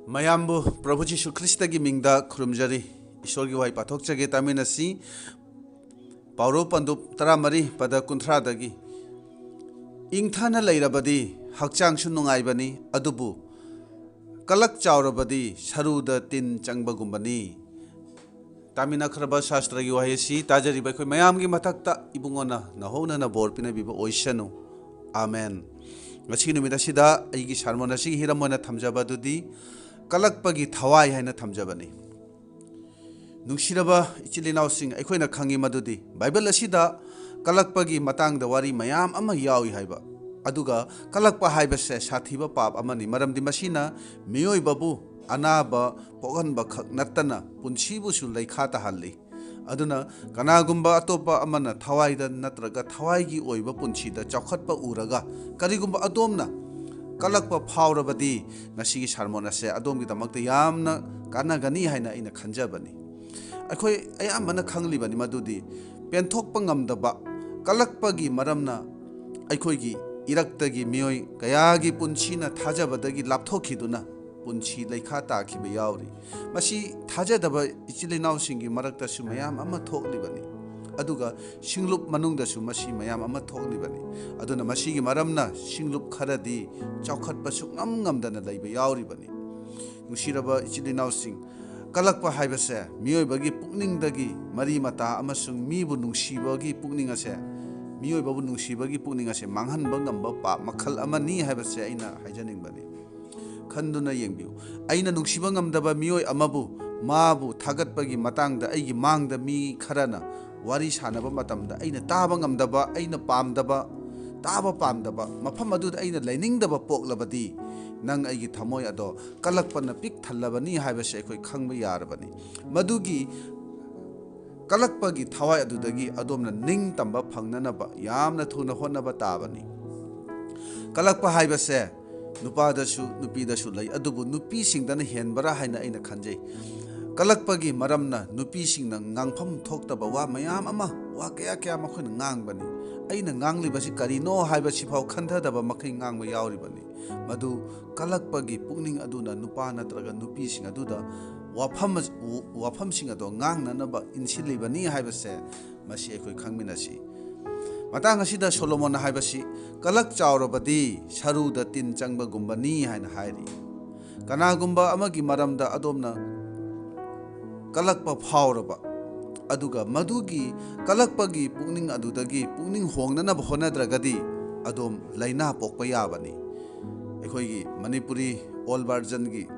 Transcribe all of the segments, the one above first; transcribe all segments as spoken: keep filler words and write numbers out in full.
ꯃꯌꯥꯝꯕꯨ ꯄ꯭ꯔꯚꯨ ꯖꯤꯁꯨ ꯈ꯭ꯔꯤꯁꯇꯒꯤ ꯃꯤꯡꯗ ꯈꯨꯔꯨꯝꯖꯔꯤ꯫ ꯏꯁꯣꯔꯒꯤ ꯋꯥꯍꯩ ꯄꯥꯊꯣꯛꯆꯒꯦ, ꯇꯥꯃꯤꯟꯅꯁꯤ꯫ ꯄꯥꯎꯔꯧ ꯄꯟꯗꯨꯞ ꯇꯔꯥꯃꯔꯤ, ꯄꯗ ꯀꯨꯟꯊ꯭ꯔꯥꯗꯒꯤ, "ꯏꯪꯊꯅ ꯂꯩꯔꯕꯗꯤ ꯍꯛꯆꯥꯡꯁꯨ ꯅꯨꯡꯉꯥꯏꯕꯅꯤ, ꯑꯗꯨꯕꯨ ꯀꯂꯛ ꯆꯥꯎꯔꯕꯗꯤ ꯁꯔꯨꯗ ꯇꯤꯟ ꯆꯪꯕꯒꯨꯝꯕꯅꯤ"꯫ ꯇꯥꯃꯤꯟꯅꯈ꯭ꯔꯕ ꯁꯥꯁꯇ꯭ꯔꯒꯤ ꯋꯥꯍꯩ ꯑꯁꯤ ꯇꯥꯖꯔꯤꯕ ꯑꯩꯈꯣꯏ ꯃꯌꯥꯝꯒꯤ ꯃꯊꯛꯇ ꯏꯕꯨꯡꯉꯣꯅ ꯅꯍꯧꯅꯅ ꯕꯣꯔ ꯄꯤꯅꯕꯤꯕ ꯑꯣꯏꯁꯅꯨ꯫ ꯑꯥꯃꯦꯟ꯫ ꯉꯁꯤꯒꯤ ꯅꯨꯃꯤꯠ ꯑꯁꯤꯗ ꯑꯩꯒꯤ ꯁꯥꯔꯃꯣꯟ ꯑꯁꯤꯒꯤ ꯍꯤꯔꯝ ꯑꯣꯏꯅ ꯊꯝꯖꯕ ꯑꯗꯨꯗꯤ "ꯀꯂꯛꯄꯒꯤ ꯊꯋꯥꯏ" ꯍꯥꯏꯅ ꯊꯝꯖꯕꯅꯤ꯫ ꯅꯨꯡꯁꯤꯔꯕ ꯏꯆꯤꯜ ꯏꯅꯥꯎꯁꯤꯡ, ꯑꯩꯈꯣꯏꯅ ꯈꯪꯉꯤ ꯃꯗꯨꯗꯤ ꯕꯥꯏꯕꯜ ꯑꯁꯤꯗ ꯀꯂꯛꯄꯒꯤ ꯃꯇꯥꯡꯗ ꯋꯥꯔꯤ ꯃꯌꯥꯝ ꯑꯃ ꯌꯥꯎꯏ ꯍꯥꯏꯕ꯫ ꯑꯗꯨꯒ ꯀꯂꯛꯄ ꯍꯥꯏꯕꯁꯦ ꯁꯥꯊꯤꯕ ꯄꯥꯞ ꯑꯃꯅꯤ, ꯃꯔꯝꯗꯤ ꯃꯁꯤꯅ ꯃꯤꯑꯣꯏꯕꯕꯨ ꯑꯅꯥꯕ ꯄꯣꯛꯍꯟꯕ ꯈꯛ ꯅꯠꯇꯅ ꯄꯨꯟꯁꯤꯕꯨꯁꯨ ꯂꯩꯈꯥ ꯇꯥꯍꯜꯂꯤ꯫ ꯑꯗꯨꯅ ꯀꯅꯥꯒꯨꯝꯕ ꯑꯇꯣꯞꯄ ꯑꯃꯅ ꯊꯋꯥꯏꯗ ꯅꯠꯇ꯭ꯔꯒ ꯊꯋꯥꯏꯒꯤ ꯑꯣꯏꯕ ꯄꯨꯟꯁꯤꯗ ꯆꯥꯎꯈꯠꯄ ꯎꯔꯒ ꯀꯔꯤꯒꯨꯝꯕ ꯑꯗꯣꯝꯅ ꯀꯂꯛꯄ ꯐꯥꯎꯔꯕꯗꯤ ꯉꯁꯤꯒꯤ ꯁꯥꯔꯃꯣꯟ ꯑꯁꯦ ꯑꯗꯣꯝꯒꯤꯗꯃꯛꯇ ꯌꯥꯝꯅ ꯀꯥꯟꯅꯒꯅꯤ ꯍꯥꯏꯅ ꯑꯩꯅ ꯈꯟꯖꯕꯅꯤ꯫ ꯑꯩꯈꯣꯏ ꯑꯌꯥꯝꯕꯅ ꯈꯪꯂꯤꯕꯅꯤ ꯃꯗꯨꯗꯤ ꯄꯦꯟꯊꯣꯛꯄ ꯉꯝꯗꯕ ꯀꯂꯛꯄꯒꯤ ꯃꯔꯝꯅ ꯑꯩꯈꯣꯏꯒꯤ ꯏꯔꯛꯇꯒꯤ ꯃꯤꯑꯣꯏ ꯀꯌꯥꯒꯤ ꯄꯨꯟꯁꯤꯅ ꯊꯥꯖꯕꯗꯒꯤ ꯂꯥꯞꯊꯣꯛꯈꯤꯗꯨꯅ ꯄꯨꯟꯁꯤ ꯂꯩꯈꯥ ꯇꯥꯈꯤꯕ ꯌꯥꯎꯔꯤ꯫ ꯃꯁꯤ ꯊꯥꯖꯗꯕ ꯏꯆꯤꯜ ꯏꯅꯥꯎꯁꯤꯡꯒꯤ ꯃꯔꯛꯇꯁꯨ ꯃꯌꯥꯝ ꯑꯃ ꯊꯣꯛꯂꯤꯕꯅꯤ, ꯑꯗꯨꯒ ꯁꯤꯡꯂꯨꯞ ꯃꯅꯨꯡꯗꯁꯨ ꯃꯁꯤ ꯃꯌꯥꯝ ꯑꯃ ꯊꯣꯛꯂꯤꯕꯅꯤ꯫ ꯑꯗꯨꯅ ꯃꯁꯤꯒꯤ ꯃꯔꯝꯅ ꯁꯤꯡꯂꯨꯞ ꯈꯔꯗꯤ ꯆꯥꯎꯈꯠꯄ ꯁꯨꯡꯉꯝ ꯉꯝꯗꯅ ꯂꯩꯕ ꯌꯥꯎꯔꯤꯕꯅꯤ꯫ ꯅꯨꯡꯁꯤꯔꯕ ꯏꯆꯤꯜ ꯏꯅꯥꯎꯁꯤꯡ, ꯀꯂꯛꯄ ꯍꯥꯏꯕꯁꯦ ꯃꯤꯑꯣꯏꯕꯒꯤ ꯄꯨꯛꯅꯤꯡꯗꯒꯤ ꯃꯔꯤ ꯃꯇꯥ ꯑꯃꯁꯨꯡ ꯃꯤꯕꯨ ꯅꯨꯡꯁꯤꯕꯒꯤ ꯄꯨꯛꯅꯤꯡ ꯑꯁꯦ, ꯃꯤꯑꯣꯏꯕꯕꯨ ꯅꯨꯡꯁꯤꯕꯒꯤ ꯄꯨꯛꯅꯤꯡ ꯑꯁꯦ ꯃꯥꯡꯍꯟꯕ ꯉꯝꯕ ꯄꯥꯞ ꯃꯈꯜ ꯑꯃꯅꯤ ꯍꯥꯏꯕꯁꯦ ꯑꯩꯅ ꯍꯥꯏꯖꯅꯤꯡꯕꯅꯤ꯫ ꯈꯟꯗꯨꯅ ꯌꯦꯡꯕꯤꯌꯨ꯫ ꯑꯩꯅ ꯅꯨꯡꯁꯤꯕ ꯉꯝꯗꯕ ꯃꯤꯑꯣꯏ ꯑꯃꯕꯨ, ꯃꯥꯕꯨ ꯊꯥꯒꯠꯄꯒꯤ ꯃꯇꯥꯡꯗ ꯑꯩꯒꯤ ꯃꯥꯡꯗ ꯃꯤ ꯈꯔꯅ ꯋꯥꯔꯤ ꯁꯥꯟꯅꯕ ꯃꯇꯝꯗ ꯑꯩꯅ ꯇꯥꯕ ꯉꯝꯗꯕ, ꯑꯩꯅ ꯄꯥꯝꯗꯕ, ꯇꯥꯕ ꯄꯥꯝꯗꯕ, ꯃꯐꯝ ꯑꯗꯨꯗ ꯑꯩꯅ ꯂꯩꯅꯤꯡꯗꯕ ꯄꯣꯛꯂꯕꯗꯤ, ꯅꯪ ꯑꯩꯒꯤ ꯊꯃꯣꯏ ꯑꯗꯣ ꯀꯂꯛꯄꯅ ꯄꯤꯛ ꯊꯜꯂꯕꯅꯤ ꯍꯥꯏꯕꯁꯦ ꯑꯩꯈꯣꯏ ꯈꯪꯕ ꯌꯥꯔꯕꯅꯤ꯫ ꯃꯗꯨꯒꯤ ꯀꯂꯛꯄꯒꯤ ꯊꯋꯥꯏ ꯑꯗꯨꯗꯒꯤ ꯑꯗꯣꯝꯅ ꯅꯤꯡꯇꯝꯕ ꯐꯪꯅꯅꯕ ꯌꯥꯝꯅ ꯊꯨꯅ ꯍꯣꯠꯅꯕ ꯇꯥꯕꯅꯤ꯫ ꯀꯂꯛꯄ ꯍꯥꯏꯕꯁꯦ ꯅꯨꯄꯥꯗꯁꯨ ꯅꯨꯄꯤꯗꯁꯨ ꯂꯩ, ꯑꯗꯨꯕꯨ ꯅꯨꯄꯤꯁꯤꯡꯗꯅ ꯍꯦꯟꯕꯔꯥ ꯍꯥꯏꯅ ꯑꯩꯅ ꯈꯟꯖꯩ꯫ ꯀꯂꯛꯄꯒꯤ ꯃꯔꯝꯅ ꯅꯨꯄꯤꯁꯤꯡꯅ ꯉꯥꯡꯐꯝ ꯊꯣꯛꯇꯕ ꯋꯥ ꯃꯌꯥꯝ ꯑꯃ, ꯋꯥ ꯀꯌꯥ ꯀꯌꯥ ꯃꯈꯣꯏꯅ ꯉꯥꯡꯕꯅꯤ꯫ ꯑꯩꯅ ꯉꯥꯡꯂꯤꯕꯁꯤ ꯀꯔꯤꯅꯣ ꯍꯥꯏꯕꯁꯤꯐꯥꯎ ꯈꯟꯊꯗꯕ ꯃꯈꯩ ꯉꯥꯡꯕ ꯌꯥꯎꯔꯤꯕꯅꯤ꯫ ꯃꯗꯨ ꯀꯜꯂꯛꯄꯒꯤ ꯄꯨꯛꯅꯤꯡ ꯑꯗꯨꯅ ꯅꯨꯄꯥ ꯅꯠꯇ꯭ꯔꯒ ꯅꯨꯄꯤꯁꯤꯡ ꯑꯗꯨꯗ ꯋꯥꯐꯝ, ꯋꯥꯐꯝꯁꯤꯡ ꯑꯗꯣ ꯉꯥꯡꯅꯅꯕ ꯏꯟꯁꯤꯜꯂꯤꯕꯅꯤ ꯍꯥꯏꯕꯁꯦ ꯃꯁꯤ ꯑꯩꯈꯣꯏ ꯈꯪꯃꯤꯟꯅꯁꯤ꯫ ꯃꯇꯥꯡ ꯑꯁꯤꯗ ꯁꯣꯂꯣꯃꯣꯟꯅ ꯍꯥꯏꯕꯁꯤ, "ꯀꯂꯛ ꯆꯥꯎꯔꯕꯗꯤ ꯁꯔꯨꯗ ꯇꯤꯟ ꯆꯪꯕꯒꯨꯝꯕꯅꯤ" ꯍꯥꯏꯅ ꯍꯥꯏꯔꯤ꯫ ꯀꯅꯥꯒꯨꯝꯕ ꯑꯃꯒꯤ ꯃꯔꯝꯗ ꯑꯗꯣꯝꯅ ꯀꯂꯛꯄ ꯐꯥꯎꯔꯕ, ꯑꯗꯨꯒ ꯃꯗꯨꯒꯤ ꯀꯂꯛꯄꯒꯤ ꯄꯨꯛꯅꯤꯡ ꯑꯗꯨꯗꯒꯤ ꯄꯨꯛꯅꯤꯡ ꯍꯣꯡꯅꯅꯕ ꯍꯣꯠꯅꯗ꯭ꯔꯒꯗꯤ, ꯑꯗꯣꯝ ꯂꯥꯏꯅꯥ ꯄꯣꯛꯄ ꯌꯥꯕꯅꯤ꯫ ꯑꯩꯈꯣꯏꯒꯤ ꯃꯅꯤꯄꯨꯔꯤ ꯑꯣꯜ ꯚꯔꯖꯟꯒꯤ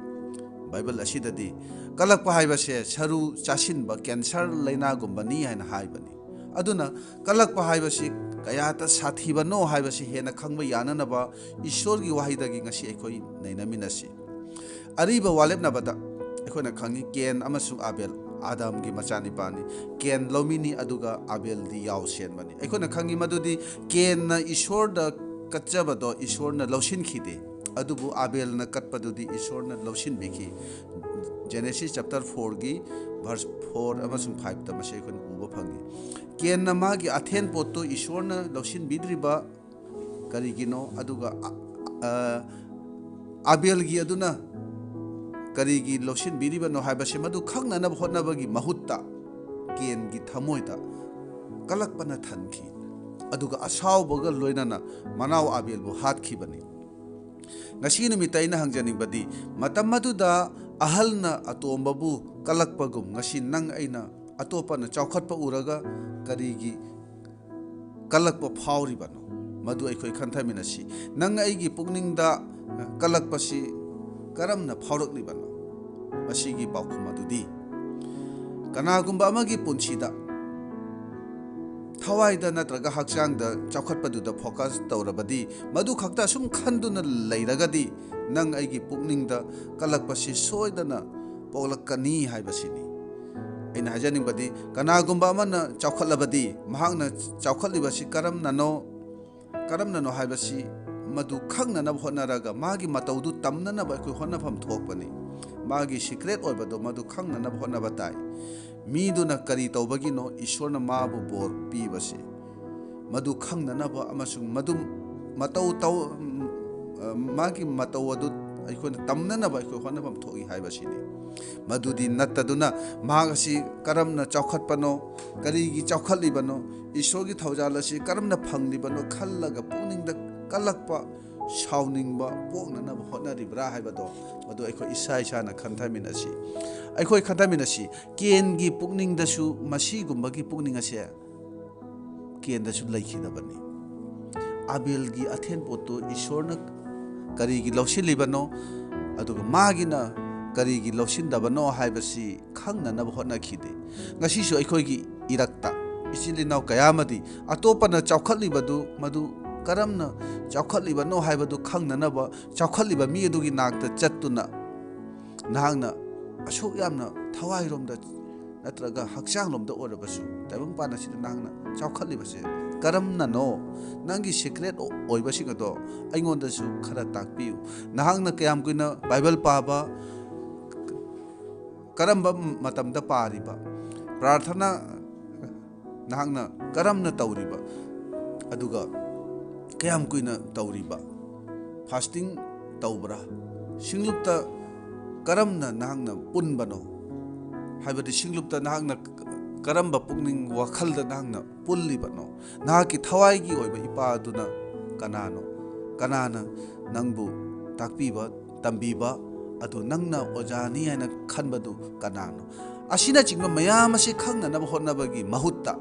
ꯕꯥꯏꯕꯜ ꯑꯁꯤꯗꯗꯤ ꯀꯂꯛꯄ ꯍꯥꯏꯕꯁꯦ ꯁꯔꯨ ꯆꯥꯁꯤꯟꯕ ꯀꯦꯟꯁꯔ ꯂꯥꯏꯅꯥꯒꯨꯝꯕꯅꯤ ꯍꯥꯏꯅ ꯍꯥꯏꯕꯅꯤ꯫ ꯑꯗꯨꯅ ꯀꯂꯛꯄ ꯍꯥꯏꯕꯁꯤ ꯀꯌꯥꯇ ꯁꯥꯊꯤꯕꯅꯣ ꯍꯥꯏꯕꯁꯤ ꯍꯦꯟꯅ ꯈꯪꯕ ꯌꯥꯅꯅꯕ ꯏꯁꯣꯔꯒꯤ ꯋꯥꯍꯩꯗꯒꯤ ꯉꯁꯤ ꯑꯩꯈꯣꯏ ꯅꯩꯅꯃꯤꯟꯅꯁꯤ꯫ ꯑꯔꯤꯕ ꯋꯥꯂꯦꯞꯅꯕꯗ ꯑꯩꯈꯣꯏꯅ ꯈꯪꯉꯤ, ꯀꯦꯟ ꯑꯃꯁꯨꯡ ꯑꯥꯕꯦꯜ ꯑꯥꯗꯥꯝꯒꯤ ꯃꯆꯥꯅꯤꯄꯥꯅꯤ꯫ ꯀꯦꯟ ꯂꯧꯃꯤꯅꯤ, ꯑꯗꯨꯒ ꯑꯥꯕꯦꯜꯗꯤ ꯌꯥꯎ ꯁꯦꯟꯕꯅꯤ꯫ ꯑꯩꯈꯣꯏꯅ ꯈꯪꯉꯤ ꯃꯗꯨꯗꯤ ꯀꯦꯟꯅ ꯏꯁꯣꯔꯗ ꯀꯠꯆꯕꯗꯣ ꯏꯁꯣꯔꯅ ꯂꯧꯁꯤꯟꯈꯤꯗꯦ, ꯑꯗꯨꯕꯨ ꯑꯥꯕꯦꯜꯅ ꯀꯠꯄꯗꯨꯗꯤ ꯏꯁꯣꯔꯅ ꯂꯧꯁꯤꯟꯕꯤꯈꯤ꯫ Genesis chapter fourꯒꯤ verse four ꯑꯃꯁꯨꯡ fiveꯇ ꯃꯁꯤ ꯑꯩꯈꯣꯏꯅ ꯎꯕ ꯐꯪꯉꯤ꯫ ꯀꯦꯟꯅ ꯃꯥꯒꯤ ꯑꯊꯦꯟ ꯄꯣꯠꯇꯨ ꯏꯁꯣꯔꯅ ꯂꯧꯁꯤꯟꯕꯤꯗ꯭ꯔꯤꯕ ꯀꯔꯤꯒꯤꯅꯣ? ꯑꯗꯨꯒ ꯑ-, ꯑ-, ꯑꯥꯕꯦꯜꯒꯤ ꯑꯗꯨꯅ ꯀꯔꯤꯒꯤ ꯂꯧꯁꯤꯟꯕꯤꯔꯤꯕꯅꯣ ꯍꯥꯏꯕꯁꯤ ꯃꯗꯨ ꯈꯪꯅꯅꯕ ꯍꯣꯠꯅꯕꯒꯤ ꯃꯍꯨꯠꯇ ꯀꯦꯟꯒꯤ ꯊꯃꯣꯏꯗ ꯀꯂꯛꯄꯅ ꯊꯟꯈꯤ, ꯑꯗꯨꯒ ꯑꯁꯥꯎꯕꯒ ꯂꯣꯏꯅꯅ ꯃꯅꯥꯎ ꯑꯥꯕꯦꯜꯕꯨ ꯍꯥꯠꯈꯤꯕꯅꯤ꯫ ꯉꯁꯤ ꯅꯨꯃꯤꯠꯇ ꯑꯩꯅ ꯍꯪꯖꯅꯤꯡꯕꯗꯤ, ꯃꯇꯝ ꯑꯗꯨꯗ ꯑꯍꯜꯅ ꯑꯇꯣꯝꯕꯕꯨ ꯀꯂꯛꯄꯒꯨꯝ, ꯉꯁꯤ ꯅꯪ ꯑꯩꯅ ꯑꯇꯣꯞꯄꯅ ꯆꯥꯎꯈꯠꯄ ꯎꯔꯒ ꯀꯔꯤꯒꯤ ꯀꯜꯂꯛꯄ ꯐꯥꯎꯔꯤꯕꯅꯣ? ꯃꯗꯨ ꯑꯩꯈꯣꯏ ꯈꯟꯊꯃꯤꯟꯅꯁꯤ꯫ ꯅꯪ ꯑꯩꯒꯤ ꯄꯨꯛꯅꯤꯡꯗ ꯀꯜꯂꯛꯄꯁꯤ ꯀꯔꯝꯅ ꯐꯥꯎꯔꯛꯂꯤꯕꯅꯣ? ꯃꯁꯤꯒꯤ ꯄꯥꯎꯈꯨꯝ ꯑꯗꯨꯗꯤ, ꯀꯅꯥꯒꯨꯝꯕ ꯑꯃꯒꯤ ꯄꯨꯟꯁꯤꯗ ꯊꯋꯥꯏꯗ ꯅꯠꯇ꯭ꯔꯒ ꯍꯛꯆꯥꯡꯗ ꯆꯥꯎꯈꯠꯄꯗꯨꯗ focus ꯇꯧꯔꯕꯗꯤ, ꯃꯗꯨ ꯈꯛꯇ ꯑꯁꯨꯝ ꯈꯟꯗꯨꯅ ꯂꯩꯔꯒꯗꯤ, ꯅꯪ ꯑꯩꯒꯤ ꯄꯨꯛꯅꯤꯡꯗ ꯀꯜꯂꯛꯄꯁꯤ ꯁꯣꯏꯗꯅ ꯄꯣꯛꯂꯛꯀꯅꯤ ꯍꯥꯏꯕꯁꯤꯅꯤ꯫ ꯑꯩꯅ ꯍꯥꯏꯖꯅꯤꯡꯕꯗꯤ, ꯀꯅꯥꯒꯨꯝꯕ ꯑꯃꯅ ꯆꯥꯎꯈꯠꯂꯕꯗꯤ, ꯃꯍꯥꯛꯅ ꯆꯥꯎꯈꯠꯂꯤꯕꯁꯤ ꯀꯔꯝꯅꯅꯣ, ꯀꯔꯝꯅꯅꯣ ꯍꯥꯏꯕꯁꯤ ꯃꯗꯨ ꯈꯪꯅꯅꯕ ꯍꯣꯠꯅꯔꯒ, ꯃꯥꯒꯤ ꯃꯇꯧꯗꯨ ꯇꯝꯅꯅꯕ ꯑꯩꯈꯣꯏ ꯍꯣꯠꯅꯐꯝ ꯊꯣꯛꯄꯅꯤ꯫ ꯃꯥꯒꯤ secret ꯑꯣꯏꯕꯗꯣ ꯃꯗꯨ ꯈꯪꯅꯅꯕ ꯍꯣꯠꯅꯕ ꯇꯥꯏ꯫ ꯃꯤꯗꯨꯅ ꯀꯔꯤ ꯇꯧꯕꯒꯤꯅꯣ ꯏꯁꯣꯔꯅ ꯃꯥꯕꯨ ꯕꯣꯔ ꯄꯤꯕꯁꯦ? ꯃꯗꯨ ꯈꯪꯅꯅꯕ ꯑꯃꯁꯨꯡ ꯃꯗꯨ ꯃꯇꯧ ꯇꯧ-, ꯃꯥꯒꯤ ꯃꯇꯧ ꯑꯗꯨ ꯑꯩꯈꯣꯏꯅ ꯇꯝꯅꯅꯕ ꯑꯩꯈꯣꯏ ꯍꯣꯠꯅꯐꯝ ꯊꯣꯛꯏ ꯍꯥꯏꯕꯁꯤꯅꯤ꯫ ꯃꯗꯨꯗꯤ ꯅꯠꯇꯗꯨꯅ ꯃꯍꯥꯛ ꯑꯁꯤ ꯀꯔꯝꯅ ꯆꯥꯎꯈꯠꯄꯅꯣ, ꯀꯔꯤꯒꯤ ꯆꯥꯎꯈꯠꯂꯤꯕꯅꯣ, ꯏꯁꯣꯔꯒꯤ ꯊꯧꯖꯥꯜ ꯑꯁꯤ ꯀꯔꯝꯅ ꯐꯪꯂꯤꯕꯅꯣ ꯈꯜꯂꯒ ꯄꯨꯛꯅꯤꯡꯗ ꯀꯜꯂꯛꯄ, ꯁꯥꯎꯅꯤꯡꯕ ꯄꯣꯛꯅꯅꯕ ꯍꯣꯠꯅꯔꯤꯕ꯭ꯔꯥ ꯍꯥꯏꯕꯗꯣ, ꯃꯗꯨ ꯑꯩꯈꯣꯏ ꯏꯁꯥ ꯏꯁꯥꯅ ꯈꯟꯊꯃꯤꯟꯅꯁꯤ꯫ ꯑꯩꯈꯣꯏ ꯈꯟꯊꯃꯤꯟꯅꯁꯤ, ꯀꯦꯟꯒꯤ ꯄꯨꯛꯅꯤꯡꯗꯁꯨ ꯃꯁꯤꯒꯨꯝꯕꯒꯤ ꯄꯨꯛꯅꯤꯡ ꯑꯁꯦ ꯀꯦꯟꯗꯁꯨ ꯂꯩꯈꯤꯗꯕꯅꯤ꯫ ꯑꯕꯦꯜꯒꯤ ꯑꯊꯦꯟ ꯄꯣꯠꯇꯨ ꯏꯁꯣꯔꯅ ꯀꯔꯤꯒꯤ ꯂꯧꯁꯤꯜꯂꯤꯕꯅꯣ, ꯑꯗꯨꯒ ꯃꯥꯒꯤꯅ ꯀꯔꯤꯒꯤ ꯂꯧꯁꯤꯟꯗꯕꯅꯣ ꯍꯥꯏꯕꯁꯤ ꯈꯪꯅꯅꯕ ꯍꯣꯠꯅꯈꯤꯗꯦ꯫ ꯉꯁꯤꯁꯨ ꯑꯩꯈꯣꯏꯒꯤ ꯏꯔꯛꯇ ꯏꯆꯤꯜ ꯏꯅꯥꯎ ꯀꯌꯥ ꯑꯃꯗꯤ ꯑꯇꯣꯞꯄꯅ ꯆꯥꯎꯈꯠꯂꯤꯕꯗꯨ, ꯃꯗꯨ ꯀꯔꯝꯅ ꯆꯥꯎꯈꯠꯂꯤꯕꯅꯣ ꯍꯥꯏꯕꯗꯨ ꯈꯪꯅꯅꯕ, ꯆꯥꯎꯈꯠꯂꯤꯕ ꯃꯤ ꯑꯗꯨꯒꯤ ꯅꯥꯛꯇ ꯆꯠꯇꯨꯅ, ꯅꯍꯥꯛꯅ ꯑꯁꯨꯛ ꯌꯥꯝꯅ ꯊꯋꯥꯏꯔꯣꯝꯗ ꯅꯠꯇ꯭ꯔꯒ ꯍꯛꯆꯥꯡꯂꯣꯝꯗ ꯑꯣꯏꯔꯕꯁꯨ, ꯇꯥꯏꯕꯪꯄꯥꯟ ꯑꯁꯤꯗ ꯅꯍꯥꯛꯅ ꯆꯥꯎꯈꯠꯂꯤꯕꯁꯦ ꯀꯔꯝꯅꯅꯣ? ꯅꯪꯒꯤ ꯁꯤꯀ꯭ꯔꯦꯠ ꯑꯣꯏꯕꯁꯤꯡ ꯑꯗꯣ ꯑꯩꯉꯣꯟꯗꯁꯨ ꯈꯔ ꯇꯥꯛꯄꯤꯌꯨ꯫ ꯅꯍꯥꯛꯅ ꯀꯌꯥꯝ ꯀꯨꯏꯅ ꯕꯥꯏꯕꯜ ꯄꯥꯕ, ꯀꯔꯝꯕ ꯃꯇꯝꯗ ꯄꯥꯔꯤꯕ, ꯄ꯭ꯔꯥꯔꯊꯅꯥ ꯅꯍꯥꯛꯅ ꯀꯔꯝꯅ ꯇꯧꯔꯤꯕ, ꯑꯗꯨꯒ ꯀꯌꯥꯝ ꯀꯨꯏꯅ ꯇꯧꯔꯤꯕ, ꯐꯥꯁꯇꯤꯡ ꯇꯧꯕ꯭ꯔꯥ, ꯁꯤꯡꯂꯨꯞꯇ ꯀꯔꯝꯅ ꯅꯍꯥꯛꯅ ꯄꯨꯟꯕꯅꯣ, ꯍꯥꯏꯕꯗꯤ ꯁꯤꯡꯂꯨꯞꯇ ꯅꯍꯥꯛꯅ ꯀꯔꯝꯕ ꯄꯨꯛꯅꯤꯡ ꯋꯥꯈꯜꯗ ꯅꯍꯥꯛꯅ ꯄꯨꯜꯂꯤꯕꯅꯣ? ꯅꯍꯥꯛꯀꯤ ꯊꯋꯥꯏꯒꯤ ꯑꯣꯏꯕ ꯏꯄꯥ ꯑꯗꯨꯅ ꯀꯅꯥꯅꯣ? ꯀꯅꯥꯅ ꯅꯪꯕꯨ ꯇꯥꯛꯄꯤꯕ, ꯇꯝꯕꯤꯕ ꯑꯗꯨ ꯅꯪꯅ ꯑꯣꯖꯥꯅꯤ ꯍꯥꯏꯅ ꯈꯟꯕꯗꯨ ꯀꯅꯥꯅꯣ? ꯑꯁꯤꯅꯆꯤꯡꯕ ꯃꯌꯥꯝ ꯑꯁꯤ ꯈꯪꯅꯅꯕ ꯍꯣꯠꯅꯕꯒꯤ ꯃꯍꯨꯠꯇ,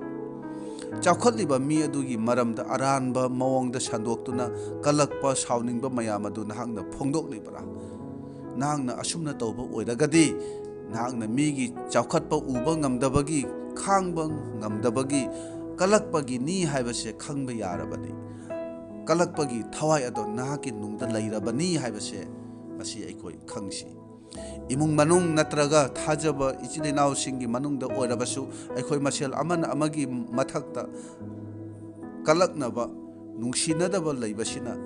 ꯆꯥꯎꯈꯠꯂꯤꯕ ꯃꯤ ꯑꯗꯨꯒꯤ ꯃꯔꯝꯗ ꯑꯔꯥꯟꯕ ꯃꯑꯣꯡꯗ ꯁꯟꯗꯣꯛꯇꯨꯅ ꯀꯜꯂꯛꯄ, ꯁꯥꯎꯅꯤꯡꯕ ꯃꯌꯥꯝ ꯑꯗꯨ ꯅꯍꯥꯛꯅ ꯐꯣꯡꯗꯣꯛꯂꯤꯕ꯭ꯔꯥ? ꯅꯍꯥꯛꯅ ꯑꯁꯨꯝꯅ ꯇꯧꯕ ꯑꯣꯏꯔꯒꯗꯤ, ꯅꯍꯥꯛꯅ ꯃꯤꯒꯤ ꯆꯥꯎꯈꯠꯄ ꯎꯕ ꯉꯝꯗꯕꯒꯤ, ꯈꯥꯡꯕ ꯉꯝꯗꯕꯒꯤ ꯀꯜꯂꯛꯄꯒꯤꯅꯤ ꯍꯥꯏꯕꯁꯦ ꯈꯪꯕ ꯌꯥꯔꯕꯅꯤ꯫ ꯀꯜꯂꯛꯄꯒꯤ ꯊꯋꯥꯏ ꯑꯗꯣ ꯅꯍꯥꯛꯀꯤ ꯅꯨꯡꯗ ꯂꯩꯔꯕꯅꯤ ꯍꯥꯏꯕꯁꯦ ꯃꯁꯤ ꯑꯩꯈꯣꯏ ꯈꯪꯁꯤ꯫ ꯏꯃꯨꯡ ꯃꯅꯨꯡ ꯅꯠꯇ꯭ꯔꯒ ꯊꯥꯖꯕ ꯏꯆꯤꯜ ꯏꯅꯥꯎꯁꯤꯡꯒꯤ ꯃꯅꯨꯡꯗ ꯑꯣꯏꯔꯕꯁꯨ, ꯑꯩꯈꯣꯏ ꯃꯁꯦꯜ ꯑꯃꯅ ꯑꯃꯒꯤ ꯃꯊꯛꯇ ꯀꯜꯂꯛꯅꯕ, ꯅꯨꯡꯁꯤꯅꯗꯕ ꯂꯩꯕꯁꯤꯅ,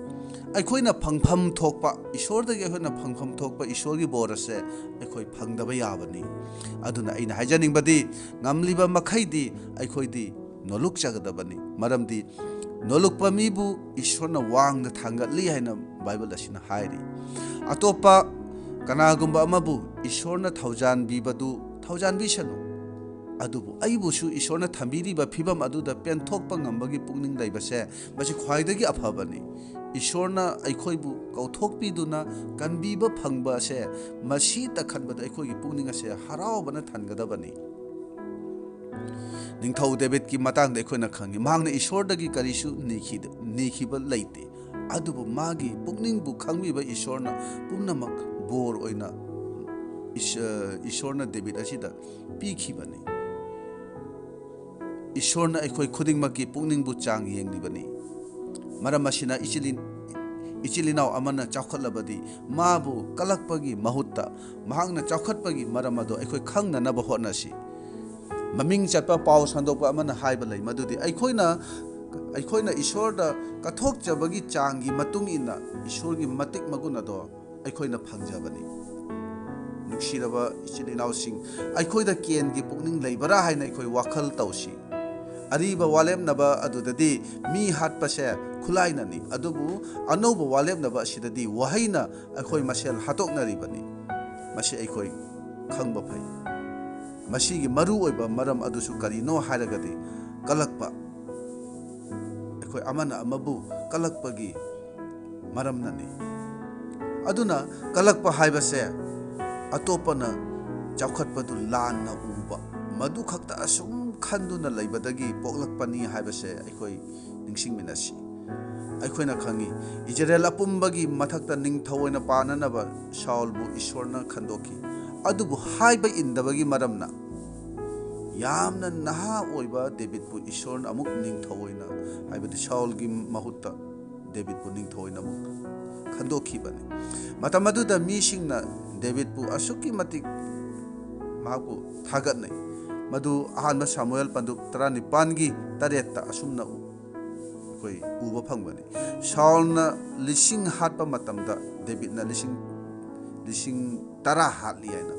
ꯑꯩꯈꯣꯏꯅ ꯐꯪꯐꯝ ꯊꯣꯛꯄ, ꯏꯁꯣꯔꯗꯒꯤ ꯑꯩꯈꯣꯏꯅ ꯐꯪꯐꯝ ꯊꯣꯛꯄ ꯏꯁꯣꯔꯒꯤ ꯕꯣꯔ ꯑꯁꯦ ꯑꯩꯈꯣꯏ ꯐꯪꯗꯕ ꯌꯥꯕꯅꯤ꯫ ꯑꯗꯨꯅ ꯑꯩꯅ ꯍꯥꯏꯖꯅꯤꯡꯕꯗꯤ, ꯉꯝꯂꯤꯕ ꯃꯈꯩꯗꯤ ꯑꯩꯈꯣꯏꯗꯤ ꯅꯣꯂꯨꯛꯆꯒꯗꯕꯅꯤ꯫ ꯃꯔꯝꯗꯤ ꯅꯣꯂꯨꯛꯄ ꯃꯤꯕꯨ ꯏꯁꯣꯔꯅ ꯋꯥꯡꯅ ꯊꯥꯡꯒꯠꯂꯤ ꯍꯥꯏꯅ ꯕꯥꯏꯕꯜ ꯑꯁꯤꯅ ꯍꯥꯏꯔꯤ꯫ ꯑꯇꯣꯞꯄ ꯀꯅꯥꯒꯨꯝꯕ ꯑꯃꯕꯨ ꯏꯁꯣꯔꯅ ꯊꯧꯖꯥꯟꯕꯤꯕꯗꯨ ꯊꯧꯖꯥꯟꯕꯤꯁꯅꯨ, ꯑꯗꯨꯕꯨ ꯑꯩꯕꯨꯁꯨ ꯏꯁꯣꯔꯅ ꯊꯝꯕꯤꯔꯤꯕ ꯐꯤꯕꯝ ꯑꯗꯨꯗ ꯄꯦꯟꯊꯣꯛꯄ ꯉꯝꯕꯒꯤ ꯄꯨꯛꯅꯤꯡ ꯂꯩꯕꯁꯦ, ꯃꯁꯤ ꯈ꯭ꯋꯥꯏꯗꯒꯤ ꯑꯐꯕꯅꯤ꯫ ꯏꯁꯣꯔꯅ ꯑꯩꯈꯣꯏꯕꯨ ꯀꯧꯊꯣꯛꯄꯤꯗꯨꯅ ꯀꯟꯕꯤꯕ ꯐꯪꯕ ꯑꯁꯦ, ꯃꯁꯤꯇ ꯈꯟꯕꯗ ꯑꯩꯈꯣꯏꯒꯤ ꯄꯨꯛꯅꯤꯡ ꯑꯁꯦ ꯍꯔꯥꯎꯕꯅ ꯊꯟꯒꯗꯕꯅꯤ꯫ ꯅꯤꯡꯊꯧ ꯗꯦꯕꯤꯠꯀꯤ ꯃꯇꯥꯡꯗ ꯑꯩꯈꯣꯏꯅ ꯈꯪꯉꯤ, ꯃꯍꯥꯛꯅ ꯏꯁꯣꯔꯗꯒꯤ ꯀꯔꯤꯁꯨ ꯅꯤꯈꯤꯗ-, ꯅꯤꯈꯤꯕ ꯂꯩꯇꯦ꯫ ꯑꯗꯨꯕꯨ ꯃꯥꯒꯤ ꯄꯨꯛꯅꯤꯡꯕꯨ ꯈꯪꯕꯤꯕ ꯏꯁꯣꯔꯅ ꯄꯨꯝꯅꯃꯛ ꯕꯣꯔ ꯑꯣꯏꯅ ꯏꯁ-, ꯏꯁꯣꯔꯅ ꯗꯦꯕꯤꯠ ꯑꯁꯤꯗ ꯄꯤꯈꯤꯕꯅꯤ꯫ ꯏꯁꯣꯔꯅ ꯑꯩꯈꯣꯏ ꯈꯨꯗꯤꯡꯃꯛꯀꯤ ꯄꯨꯛꯅꯤꯡꯕꯨ ꯆꯥꯡ ꯌꯦꯡꯂꯤꯕꯅꯤ꯫ ꯃꯔꯝ ꯑꯁꯤꯅ ꯏꯆꯤꯜ ꯏꯟ-, ꯏꯆꯤꯜ ꯏꯅꯥꯎ ꯑꯃꯅ ꯆꯥꯎꯈꯠꯂꯕꯗꯤ ꯃꯥꯕꯨ ꯀꯂꯛꯄꯒꯤ ꯃꯍꯨꯠꯇ ꯃꯍꯥꯛꯅ ꯆꯥꯎꯈꯠꯄꯒꯤ ꯃꯔꯝ ꯑꯗꯨ ꯑꯩꯈꯣꯏ ꯈꯪꯅꯅꯕ ꯍꯣꯠꯅꯁꯤ꯫ ꯃꯃꯤꯡ ꯆꯠꯄ ꯄꯥꯎ ꯁꯟꯗꯣꯛꯄ ꯑꯃꯅ ꯍꯥꯏꯕ ꯂꯩ, ꯃꯗꯨꯗꯤ ꯑꯩꯈꯣꯏꯅ, ꯑꯩꯈꯣꯏꯅ ꯏꯁꯣꯔꯗ ꯀꯠꯊꯣꯛꯆꯕꯒꯤ ꯆꯥꯡꯒꯤ ꯃꯇꯨꯡ ꯏꯟꯅ ꯏꯁꯣꯔꯒꯤ ꯃꯇꯤꯛ ꯃꯒꯨꯟ ꯑꯗꯣ ꯑꯩꯈꯣꯏꯅ ꯐꯪꯖꯕꯅꯤ꯫ ꯅꯨꯡꯁꯤꯔꯕ ꯏꯆꯤꯜ ꯏꯅꯥꯎꯁꯤꯡ, ꯑꯩꯈꯣꯏꯗ ꯀꯦꯟꯒꯤ ꯄꯨꯛꯅꯤꯡ ꯂꯩꯕꯔꯥ ꯍꯥꯏꯅ ꯑꯩꯈꯣꯏ ꯋꯥꯈꯜ ꯇꯧꯁꯤ꯫ ꯑꯔꯤꯕ ꯋꯥꯂꯦꯞꯅꯕ ꯑꯗꯨꯗꯗꯤ ꯃꯤ ꯍꯥꯠꯄꯁꯦ ꯈꯨꯠꯂꯥꯏꯅꯅꯤ, ꯑꯗꯨꯕꯨ ꯑꯅꯧꯕ ꯋꯥꯂꯦꯞꯅꯕ ꯑꯁꯤꯗꯗꯤ ꯋꯥꯍꯩꯅ ꯑꯩꯈꯣꯏ ꯃꯁꯦꯜ ꯍꯥꯠꯇꯣꯛꯅꯔꯤꯕꯅꯤ꯫ ꯃꯁꯤ ꯑꯩꯈꯣꯏ ꯈꯪꯕ ꯐꯩ꯫ ꯃꯁꯤꯒꯤ ꯃꯔꯨ ꯑꯣꯏꯕ ꯃꯔꯝ ꯑꯗꯨꯁꯨ ꯀꯔꯤꯅꯣ ꯍꯥꯏꯔꯒꯗꯤ, ꯀꯂꯛꯄ, ꯑꯩꯈꯣꯏ ꯑꯃꯅ ꯑꯃꯕꯨ ꯀꯂꯛꯄꯒꯤ ꯃꯔꯝꯅꯅꯤ꯫ ꯑꯗꯨꯅ ꯀꯂꯛꯄ ꯍꯥꯏꯕꯁꯦ ꯑꯇꯣꯞꯄꯅ ꯆꯥꯎꯈꯠꯄꯗꯨ ꯂꯥꯟꯅ ꯎꯕ, ꯃꯗꯨ ꯈꯛꯇ ꯑꯁꯨꯝ ꯈꯟꯗꯨꯅ ꯂꯩꯕꯗꯒꯤ ꯄꯣꯛꯂꯛꯄꯅꯤ ꯍꯥꯏꯕꯁꯦ ꯑꯩꯈꯣꯏ ꯅꯤꯡꯁꯤꯡꯃꯤꯟꯅꯁꯤ꯫ ꯑꯩꯈꯣꯏꯅ ꯈꯪꯏ, ꯏꯖꯔꯦꯜ ꯑꯄꯨꯝꯕꯒꯤ ꯃꯊꯛꯇ ꯅꯤꯡꯊꯧ ꯑꯣꯏꯅ ꯄꯥꯟꯅꯅꯕ ꯁꯥꯎꯜꯕꯨ ꯏꯁꯣꯔꯅ ꯈꯟꯗꯣꯛꯈꯤ꯫ ꯑꯗꯨꯕꯨ ꯍꯥꯏꯕ ꯏꯟꯗꯕꯒꯤ ꯃꯔꯝꯅ ꯌꯥꯝꯅ ꯅꯍꯥ ꯑꯣꯏꯕ ꯗꯦꯕꯤꯠꯄꯨ ꯏꯁꯣꯔꯅ ꯑꯃꯨꯛ ꯅꯤꯡꯊꯧ ꯑꯣꯏꯅ, ꯍꯥꯏꯕꯗꯤ ꯁꯥꯎꯜꯒꯤ ꯃꯍꯨꯠꯇ ꯗꯦꯕꯤꯠꯄꯨ ꯅꯤꯡꯊꯧ ꯑꯣꯏꯅ ꯑꯃꯨꯛ ꯈꯟꯗꯣꯛꯈꯤꯕꯅꯤ꯫ ꯃꯇꯝ ꯑꯗꯨꯗ ꯃꯤꯁꯤꯡꯅ ꯗꯦꯕꯤꯠꯄꯨ ꯑꯁꯨꯛꯀꯤ ꯃꯇꯤꯛ ꯃꯍꯥꯛꯄꯨ ꯊꯥꯒꯠꯅꯩ꯫ ꯃꯗꯨ ꯑꯍꯥꯟꯕ ꯁꯥꯃꯨꯑꯦꯜ ꯄꯟꯗꯨꯞ ꯇꯔꯥꯅꯤꯄꯥꯟꯒꯤ ꯇꯔꯦꯠꯇ ꯑꯁꯨꯝꯅ ꯎ-, ꯑꯩꯈꯣꯏ ꯎꯕ ꯐꯪꯕꯅꯤ꯫ ꯁꯥꯎꯜꯅ ꯂꯤꯁꯤꯡ ꯍꯥꯠꯄ ꯃꯇꯝꯗ ꯗꯦꯕꯤꯠꯅ ꯂꯤꯁꯤꯡ, ꯂꯤꯁꯤꯡ ꯇꯔꯥ ꯍꯥꯠꯂꯤ ꯍꯥꯏꯅ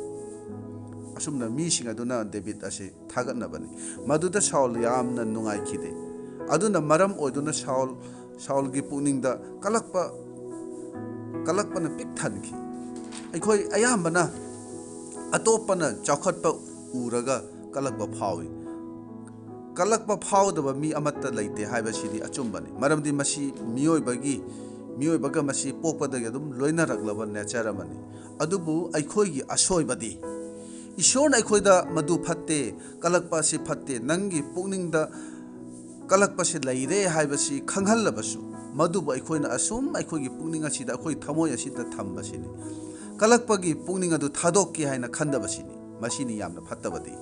ꯑꯁꯨꯝꯅ ꯃꯤꯁꯤꯡ ꯑꯗꯨꯅ ꯗꯦꯕꯤꯠ ꯑꯁꯤ ꯊꯥꯒꯠꯅꯕꯅꯤ꯫ ꯃꯗꯨꯗ ꯁꯥꯎꯜ ꯌꯥꯝꯅ ꯅꯨꯡꯉꯥꯏꯈꯤꯗꯦ꯫ ꯑꯗꯨꯅ ꯃꯔꯝ ꯑꯣꯏꯗꯨꯅ ꯁꯥꯎꯜ, ꯁꯥꯎꯜꯒꯤ ꯄꯨꯛꯅꯤꯡꯗ ꯀꯂꯛꯄ, ꯀꯂꯛꯄꯅ ꯄꯤꯛ ꯊꯟꯈꯤ꯫ ꯑꯩꯈꯣꯏ ꯑꯌꯥꯝꯕꯅ ꯑꯇꯣꯞꯄꯅ ꯆꯥꯎꯈꯠꯄ ꯎꯔꯒ ꯀꯂꯛꯄ ꯐꯥꯎꯏ꯫ ꯀꯂꯛꯄ ꯐꯥꯎꯗꯕ ꯃꯤ ꯑꯃꯠꯇ ꯂꯩꯇꯦ ꯍꯥꯏꯕꯁꯤꯗꯤ ꯑꯆꯨꯝꯕꯅꯤ, ꯃꯔꯝꯗꯤ ꯃꯁꯤ ꯃꯤꯑꯣꯏꯕꯒꯤ, ꯃꯤꯑꯣꯏꯕꯒ ꯃꯁꯤ ꯄꯣꯛꯄꯗꯒꯤ ꯑꯗꯨꯝ ꯂꯣꯏꯅꯔꯛꯂꯕ ꯅꯦꯆꯔ ꯑꯃꯅꯤ꯫ ꯑꯗꯨꯕꯨ ꯑꯩꯈꯣꯏꯒꯤ ꯑꯁꯣꯏꯕꯗꯤ, ꯏꯁꯣꯔꯅ ꯑꯩꯈꯣꯏꯗ "ꯃꯗꯨ ꯐꯠꯇꯦ, ꯀꯂꯛꯄ ꯑꯁꯤ ꯐꯠꯇꯦ, ꯅꯪꯒꯤ ꯄꯨꯛꯅꯤꯡꯗ ꯀꯂꯛꯄꯁꯤ ꯂꯩꯔꯦ" ꯍꯥꯏꯕꯁꯤ ꯈꯪꯍꯜꯂꯕꯁꯨ, ꯃꯗꯨꯕꯨ ꯑꯩꯈꯣꯏꯅ ꯑꯁꯨꯝ ꯑꯩꯈꯣꯏꯒꯤ ꯄꯨꯛꯅꯤꯡ ꯑꯁꯤꯗ, ꯑꯩꯈꯣꯏ ꯊꯃꯣꯏ ꯑꯁꯤꯗ ꯊꯝꯕꯁꯤꯅꯤ꯫ ꯀꯂꯛꯄꯒꯤ ꯄꯨꯛꯅꯤꯡ ꯑꯗꯨ ꯊꯥꯗꯣꯛꯀꯦ ꯍꯥꯏꯅ ꯈꯟꯗꯕꯁꯤꯅꯤ꯫ ꯃꯁꯤꯅꯤ ꯌꯥꯝꯅ ꯐꯠꯇꯕꯗꯤ꯫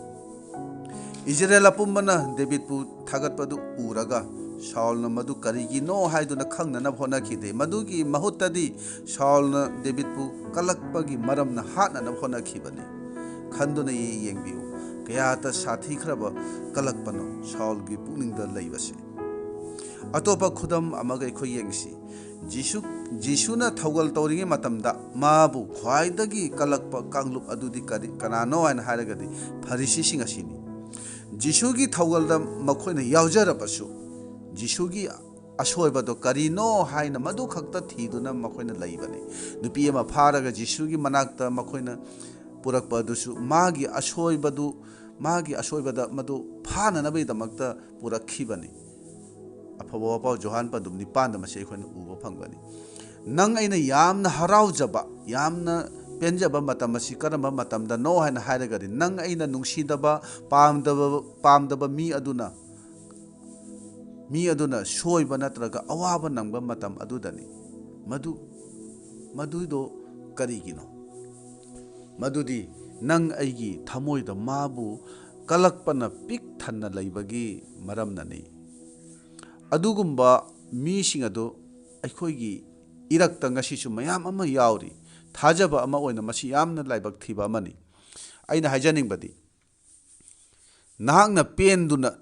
ꯏꯖꯔꯦꯜ ꯑꯄꯨꯝꯕꯅ ꯗꯦꯕꯤꯠꯄꯨ ꯊꯥꯒꯠꯄꯗꯨ ꯎꯔꯒ ꯁꯥꯎꯜꯅ ꯃꯗꯨ ꯀꯔꯤꯒꯤꯅꯣ ꯍꯥꯏꯗꯨꯅ ꯈꯪꯅꯅꯕ ꯍꯣꯠꯅꯈꯤꯗꯦ꯫ ꯃꯗꯨꯒꯤ ꯃꯍꯨꯠꯇꯗꯤ ꯁꯥꯎꯜꯅ ꯗꯦꯕꯤꯠꯄꯨ ꯀꯂꯛꯄꯒꯤ ꯃꯔꯝꯅ ꯍꯥꯠꯅꯅꯕ ꯍꯣꯠꯅꯈꯤꯕꯅꯤ꯫ ꯈꯟꯗꯨꯅ ꯌꯦꯡꯕꯤꯌꯨ, ꯀꯌꯥꯇ ꯁꯥꯊꯤꯈ꯭ꯔꯕ ꯀꯂꯛꯄꯅꯣ ꯁꯥꯎꯜꯒꯤ ꯄꯨꯛꯅꯤꯡꯗ ꯂꯩꯕꯁꯦ꯫ ꯑꯇꯣꯞꯄ ꯈꯨꯗꯝ ꯑꯃꯒ ꯑꯩꯈꯣꯏ ꯌꯦꯡꯁꯤ꯫ ꯖꯤꯁꯨ, ꯖꯤꯁꯨꯅ ꯊꯧꯒꯜ ꯇꯧꯔꯤꯉꯩ ꯃꯇꯝꯗ ꯃꯥꯕꯨ ꯈ꯭ꯋꯥꯏꯗꯒꯤ ꯀꯜꯂꯛꯄ ꯀꯥꯡꯂꯨꯞ ꯑꯗꯨꯗꯤ ꯀꯔꯤ, ꯀꯅꯥꯅꯣ ꯍꯥꯏꯅ ꯍꯥꯏꯔꯒꯗꯤ ꯐꯔꯤꯁꯤꯁꯤꯡ ꯑꯁꯤꯅꯤ꯫ ꯖꯤꯁꯨꯒꯤ ꯊꯧꯒꯜꯗ ꯃꯈꯣꯏꯅ ꯌꯥꯎꯖꯔꯕꯁꯨ, ꯖꯤꯁꯨꯒꯤ ꯑꯁꯣꯏꯕꯗꯣ ꯀꯔꯤꯅꯣ ꯍꯥꯏꯅ ꯃꯗꯨ ꯈꯛꯇ ꯊꯤꯗꯨꯅ ꯃꯈꯣꯏꯅ ꯂꯩꯕꯅꯤ꯫ ꯅꯨꯄꯤ ꯑꯃ ꯐꯥꯔꯒ ꯖꯤꯁꯨꯒꯤ ꯃꯅꯥꯛꯇ ꯃꯈꯣꯏꯅ ꯄꯨꯔꯛꯄ ꯑꯗꯨꯁꯨ ꯃꯥꯒꯤ ꯑꯁꯣꯏꯕꯗꯨ, ꯃꯥꯒꯤ ꯑꯁꯣꯏꯕꯗ ꯃꯗꯨ ꯐꯥꯅꯅꯕꯒꯤꯗꯃꯛꯇ ꯄꯨꯔꯛꯈꯤꯕꯅꯤ꯫ ꯑꯐꯕ ꯋꯥꯄꯥꯎ ꯖꯣꯍꯥꯟ ꯄꯟꯗꯨꯞ ꯅꯤꯄꯥꯟꯗ ꯃꯁꯤ ꯑꯩꯈꯣꯏꯅ ꯎꯕ ꯐꯪꯒꯅꯤ꯫ ꯅꯪ ꯑꯩꯅ ꯌꯥꯝꯅ ꯍꯔꯥꯎꯖꯕ, ꯌꯥꯝꯅ ꯄꯦꯟꯖꯕ ꯃꯇꯝ ꯑꯁꯤ ꯀꯔꯝꯕ ꯃꯇꯝꯗꯅꯣ ꯍꯥꯏꯅ ꯍꯥꯏꯔꯒꯗꯤ, ꯅꯪ ꯑꯩꯅ ꯅꯨꯡꯁꯤꯗꯕ, ꯄꯥꯝꯗꯕ, ꯄꯥꯝꯗꯕ ꯃꯤ ꯑꯗꯨꯅ, ꯃꯤ ꯑꯗꯨꯅ ꯁꯣꯏꯕ ꯅꯠꯇ꯭ꯔꯒ ꯑꯋꯥꯕ ꯅꯪꯕ ꯃꯇꯝ ꯑꯗꯨꯗꯅꯤ꯫ ꯃꯗꯨ, ꯃꯗꯨꯗꯣ ꯀꯔꯤꯒꯤꯅꯣ? ꯃꯗꯨꯗꯤ ꯅꯪ ꯑꯩꯒꯤ ꯊꯃꯣꯏꯗ ꯃꯥꯕꯨ ꯀꯂꯛꯄꯅ ꯄꯤꯛ ꯊꯟꯅ ꯂꯩꯕꯒꯤ ꯃꯔꯝꯅꯅꯤ꯫ ꯑꯗꯨꯒꯨꯝꯕ ꯃꯤꯁꯤꯡ ꯑꯗꯨ ꯑꯩꯈꯣꯏꯒꯤ ꯏꯔꯛꯇ ꯉꯁꯤꯁꯨ ꯃꯌꯥꯝ ꯑꯃ ꯌꯥꯎꯔꯤ꯫ ꯊꯥꯖꯕ ꯑꯃ ꯑꯣꯏꯅ ꯃꯁꯤ ꯌꯥꯝꯅ ꯂꯥꯏꯕꯛ ꯊꯤꯕ ꯑꯃꯅꯤ꯫ ꯑꯩꯅ ꯍꯥꯏꯖꯅꯤꯡꯕꯗꯤ, ꯅꯍꯥꯛꯅ ꯄꯦꯟꯗꯨꯅ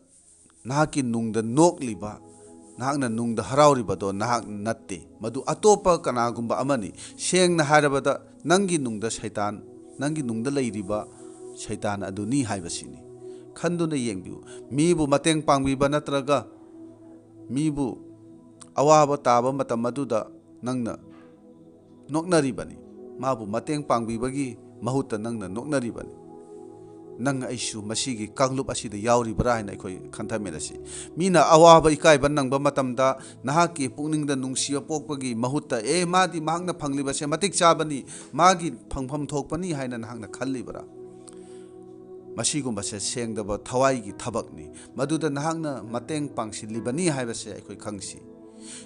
ꯅꯍꯥꯛꯀꯤ ꯅꯨꯡꯗ ꯅꯣꯛꯂꯤꯕ, ꯅꯍꯥꯛꯅ ꯅꯨꯡꯗ ꯍꯔꯥꯎꯔꯤꯕꯗꯣ ꯅꯍꯥꯛ ꯅꯠꯇꯦ꯫ ꯃꯗꯨ ꯑꯇꯣꯞꯄ ꯀꯅꯥꯒꯨꯝꯕ ꯑꯃꯅꯤ꯫ ꯁꯦꯡꯅ ꯍꯥꯏꯔꯕꯗ, ꯅꯪꯒꯤ ꯅꯨꯡꯗ ꯁꯩꯇꯥꯟ, ꯅꯪꯒꯤ ꯅꯨꯡꯗ ꯂꯩꯔꯤꯕ ꯁꯩꯇꯥꯟ ꯑꯗꯨꯅꯤ ꯍꯥꯏꯕꯁꯤꯅꯤ꯫ ꯈꯟꯗꯨꯅ ꯌꯦꯡꯕꯤꯌꯨ꯫ ꯃꯤꯕꯨ ꯃꯇꯦꯡ ꯄꯥꯡꯕꯤꯕ ꯅꯠꯇ꯭ꯔꯒ ꯃꯤꯕꯨ ꯑꯋꯥꯕ ꯇꯥꯕ ꯃꯇꯝ ꯑꯗꯨꯗ ꯅꯪꯅ ꯅꯣꯛꯅꯔꯤꯕꯅꯤ꯫ ꯃꯥꯕꯨ ꯃꯇꯦꯡ ꯄꯥꯡꯕꯤꯕꯒꯤ ꯃꯍꯨꯠꯇ ꯅꯪꯅ ꯅꯣꯛꯅꯔꯤꯕꯅꯤ꯫ ꯅꯪ ꯑꯩꯁꯨ ꯃꯁꯤꯒꯤ ꯀꯥꯡꯂꯨꯞ ꯑꯁꯤꯗ ꯌꯥꯎꯔꯤꯕ꯭ꯔꯥ ꯍꯥꯏꯅ ꯑꯩꯈꯣꯏ ꯈꯟꯊꯃꯤꯟꯅꯁꯤ꯫ ꯃꯤꯅ ꯑꯋꯥꯕ ꯏꯀꯥꯏꯕ ꯅꯪꯕ ꯃꯇꯝꯗ ꯅꯍꯥꯛꯀꯤ ꯄꯨꯛꯅꯤꯡꯗ ꯅꯨꯡꯁꯤꯕ ꯄꯣꯛꯄꯒꯤ ꯃꯍꯨꯠꯇ, "ꯑꯦ, ꯃꯥꯗꯤ, ꯃꯍꯥꯛꯅ ꯐꯪꯂꯤꯕꯁꯦ ꯃꯇꯤꯛ ꯆꯥꯕꯅꯤ, ꯃꯥꯒꯤ ꯐꯪꯐꯝ ꯊꯣꯛꯄꯅꯤ" ꯍꯥꯏꯅ ꯅꯍꯥꯛꯅ ꯈꯜꯂꯤꯕ꯭ꯔꯥ? ꯃꯁꯤꯒꯨꯝꯕꯁꯦ ꯁꯦꯡꯗꯕ ꯊꯋꯥꯏꯒꯤ ꯊꯕꯛꯅꯤ꯫ ꯃꯗꯨꯗ ꯅꯍꯥꯛꯅ ꯃꯇꯦꯡ ꯄꯥꯡꯁꯤꯜꯂꯤꯕꯅꯤ ꯍꯥꯏꯕꯁꯦ ꯑꯩꯈꯣꯏ ꯈꯪꯁꯤ꯫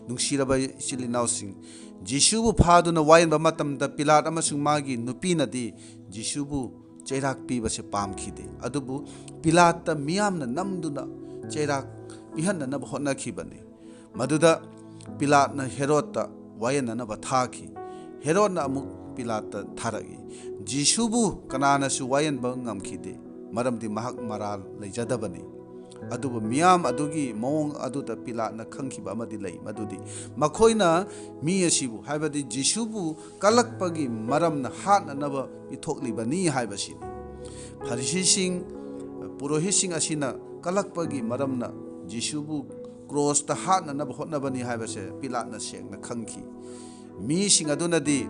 ꯅꯨꯡꯁꯤꯔꯕ ꯏꯆꯤꯜ ꯏꯅꯥꯎꯁꯤꯡ, ꯖꯤꯁꯨꯕꯨ ꯐꯥꯗꯨꯅ ꯋꯥꯌꯦꯟꯕ ꯃꯇꯝꯗ ꯄꯤꯂꯥꯠ ꯑꯃꯁꯨꯡ ꯃꯥꯒꯤ ꯅꯨꯄꯤꯅꯗꯤ ꯖꯤꯁꯨꯕꯨ ꯆꯩꯔꯥꯛ ꯄꯤꯕꯁꯦ ꯄꯥꯝꯈꯤꯗꯦ꯫ ꯑꯗꯨꯕꯨ ꯄꯤꯂꯥꯠꯇ ꯃꯤꯌꯥꯝꯅ ꯅꯝꯗꯨꯅ ꯆꯩꯔꯥꯛ ꯄꯤꯍꯟꯅꯅꯕ ꯍꯣꯠꯅꯈꯤꯕꯅꯤ꯫ ꯃꯗꯨꯗ ꯄꯤꯂꯥꯠꯅ ꯍꯦꯔꯣꯗꯇ ꯋꯥꯌꯦꯟꯅꯅꯕ ꯊꯥꯈꯤ꯫ ꯍꯦꯔꯣꯗꯅ ꯑꯃꯨꯛ ꯄꯤꯂꯥꯠꯇ ꯊꯥꯔꯛꯏ꯫ ꯖꯤꯁꯨꯕꯨ ꯀꯅꯥꯅꯁꯨ ꯋꯥꯌꯦꯟꯕ ꯉꯝꯈꯤꯗꯦ, ꯃꯔꯝꯗꯤ ꯃꯍꯥꯛ ꯃꯔꯥꯜ ꯂꯩꯖꯗꯕꯅꯤ꯫ ꯑꯗꯨꯕꯨ ꯃꯤꯌꯥꯝ ꯑꯗꯨꯒꯤ ꯃꯑꯣꯡ ꯑꯗꯨꯗ ꯄꯤꯂꯥꯠꯅ ꯈꯪꯈꯤꯕ ꯑꯃꯗꯤ ꯂꯩ, ꯃꯗꯨꯗꯤ ꯃꯈꯣꯏꯅ ꯃꯤ ꯑꯁꯤꯕꯨ, ꯍꯥꯏꯕꯗꯤ ꯖꯤꯁꯨꯕꯨ ꯀꯜꯂꯛꯄꯒꯤ ꯃꯔꯝꯅ ꯍꯥꯠꯅꯅꯕ ꯄꯤꯊꯣꯛꯂꯤꯕꯅꯤ ꯍꯥꯏꯕꯁꯤꯅꯤ꯫ ꯐꯔꯤꯁꯤꯁꯤꯡ, ꯄꯨꯔꯣꯍꯤꯠꯁꯤꯡ ꯑꯁꯤꯅ ꯀꯜꯂꯛꯄꯒꯤ ꯃꯔꯝꯅ ꯖꯤꯁꯨꯕꯨ ꯀ꯭ꯔꯣꯁꯇ ꯍꯥꯠꯅꯅꯕ ꯍꯣꯠꯅꯕꯅꯤ ꯍꯥꯏꯕꯁꯦ ꯄꯤꯂꯥꯠꯅ ꯁꯦꯡꯅ ꯈꯪꯈꯤ꯫ ꯃꯤꯁꯤꯡ ꯑꯗꯨꯅꯗꯤ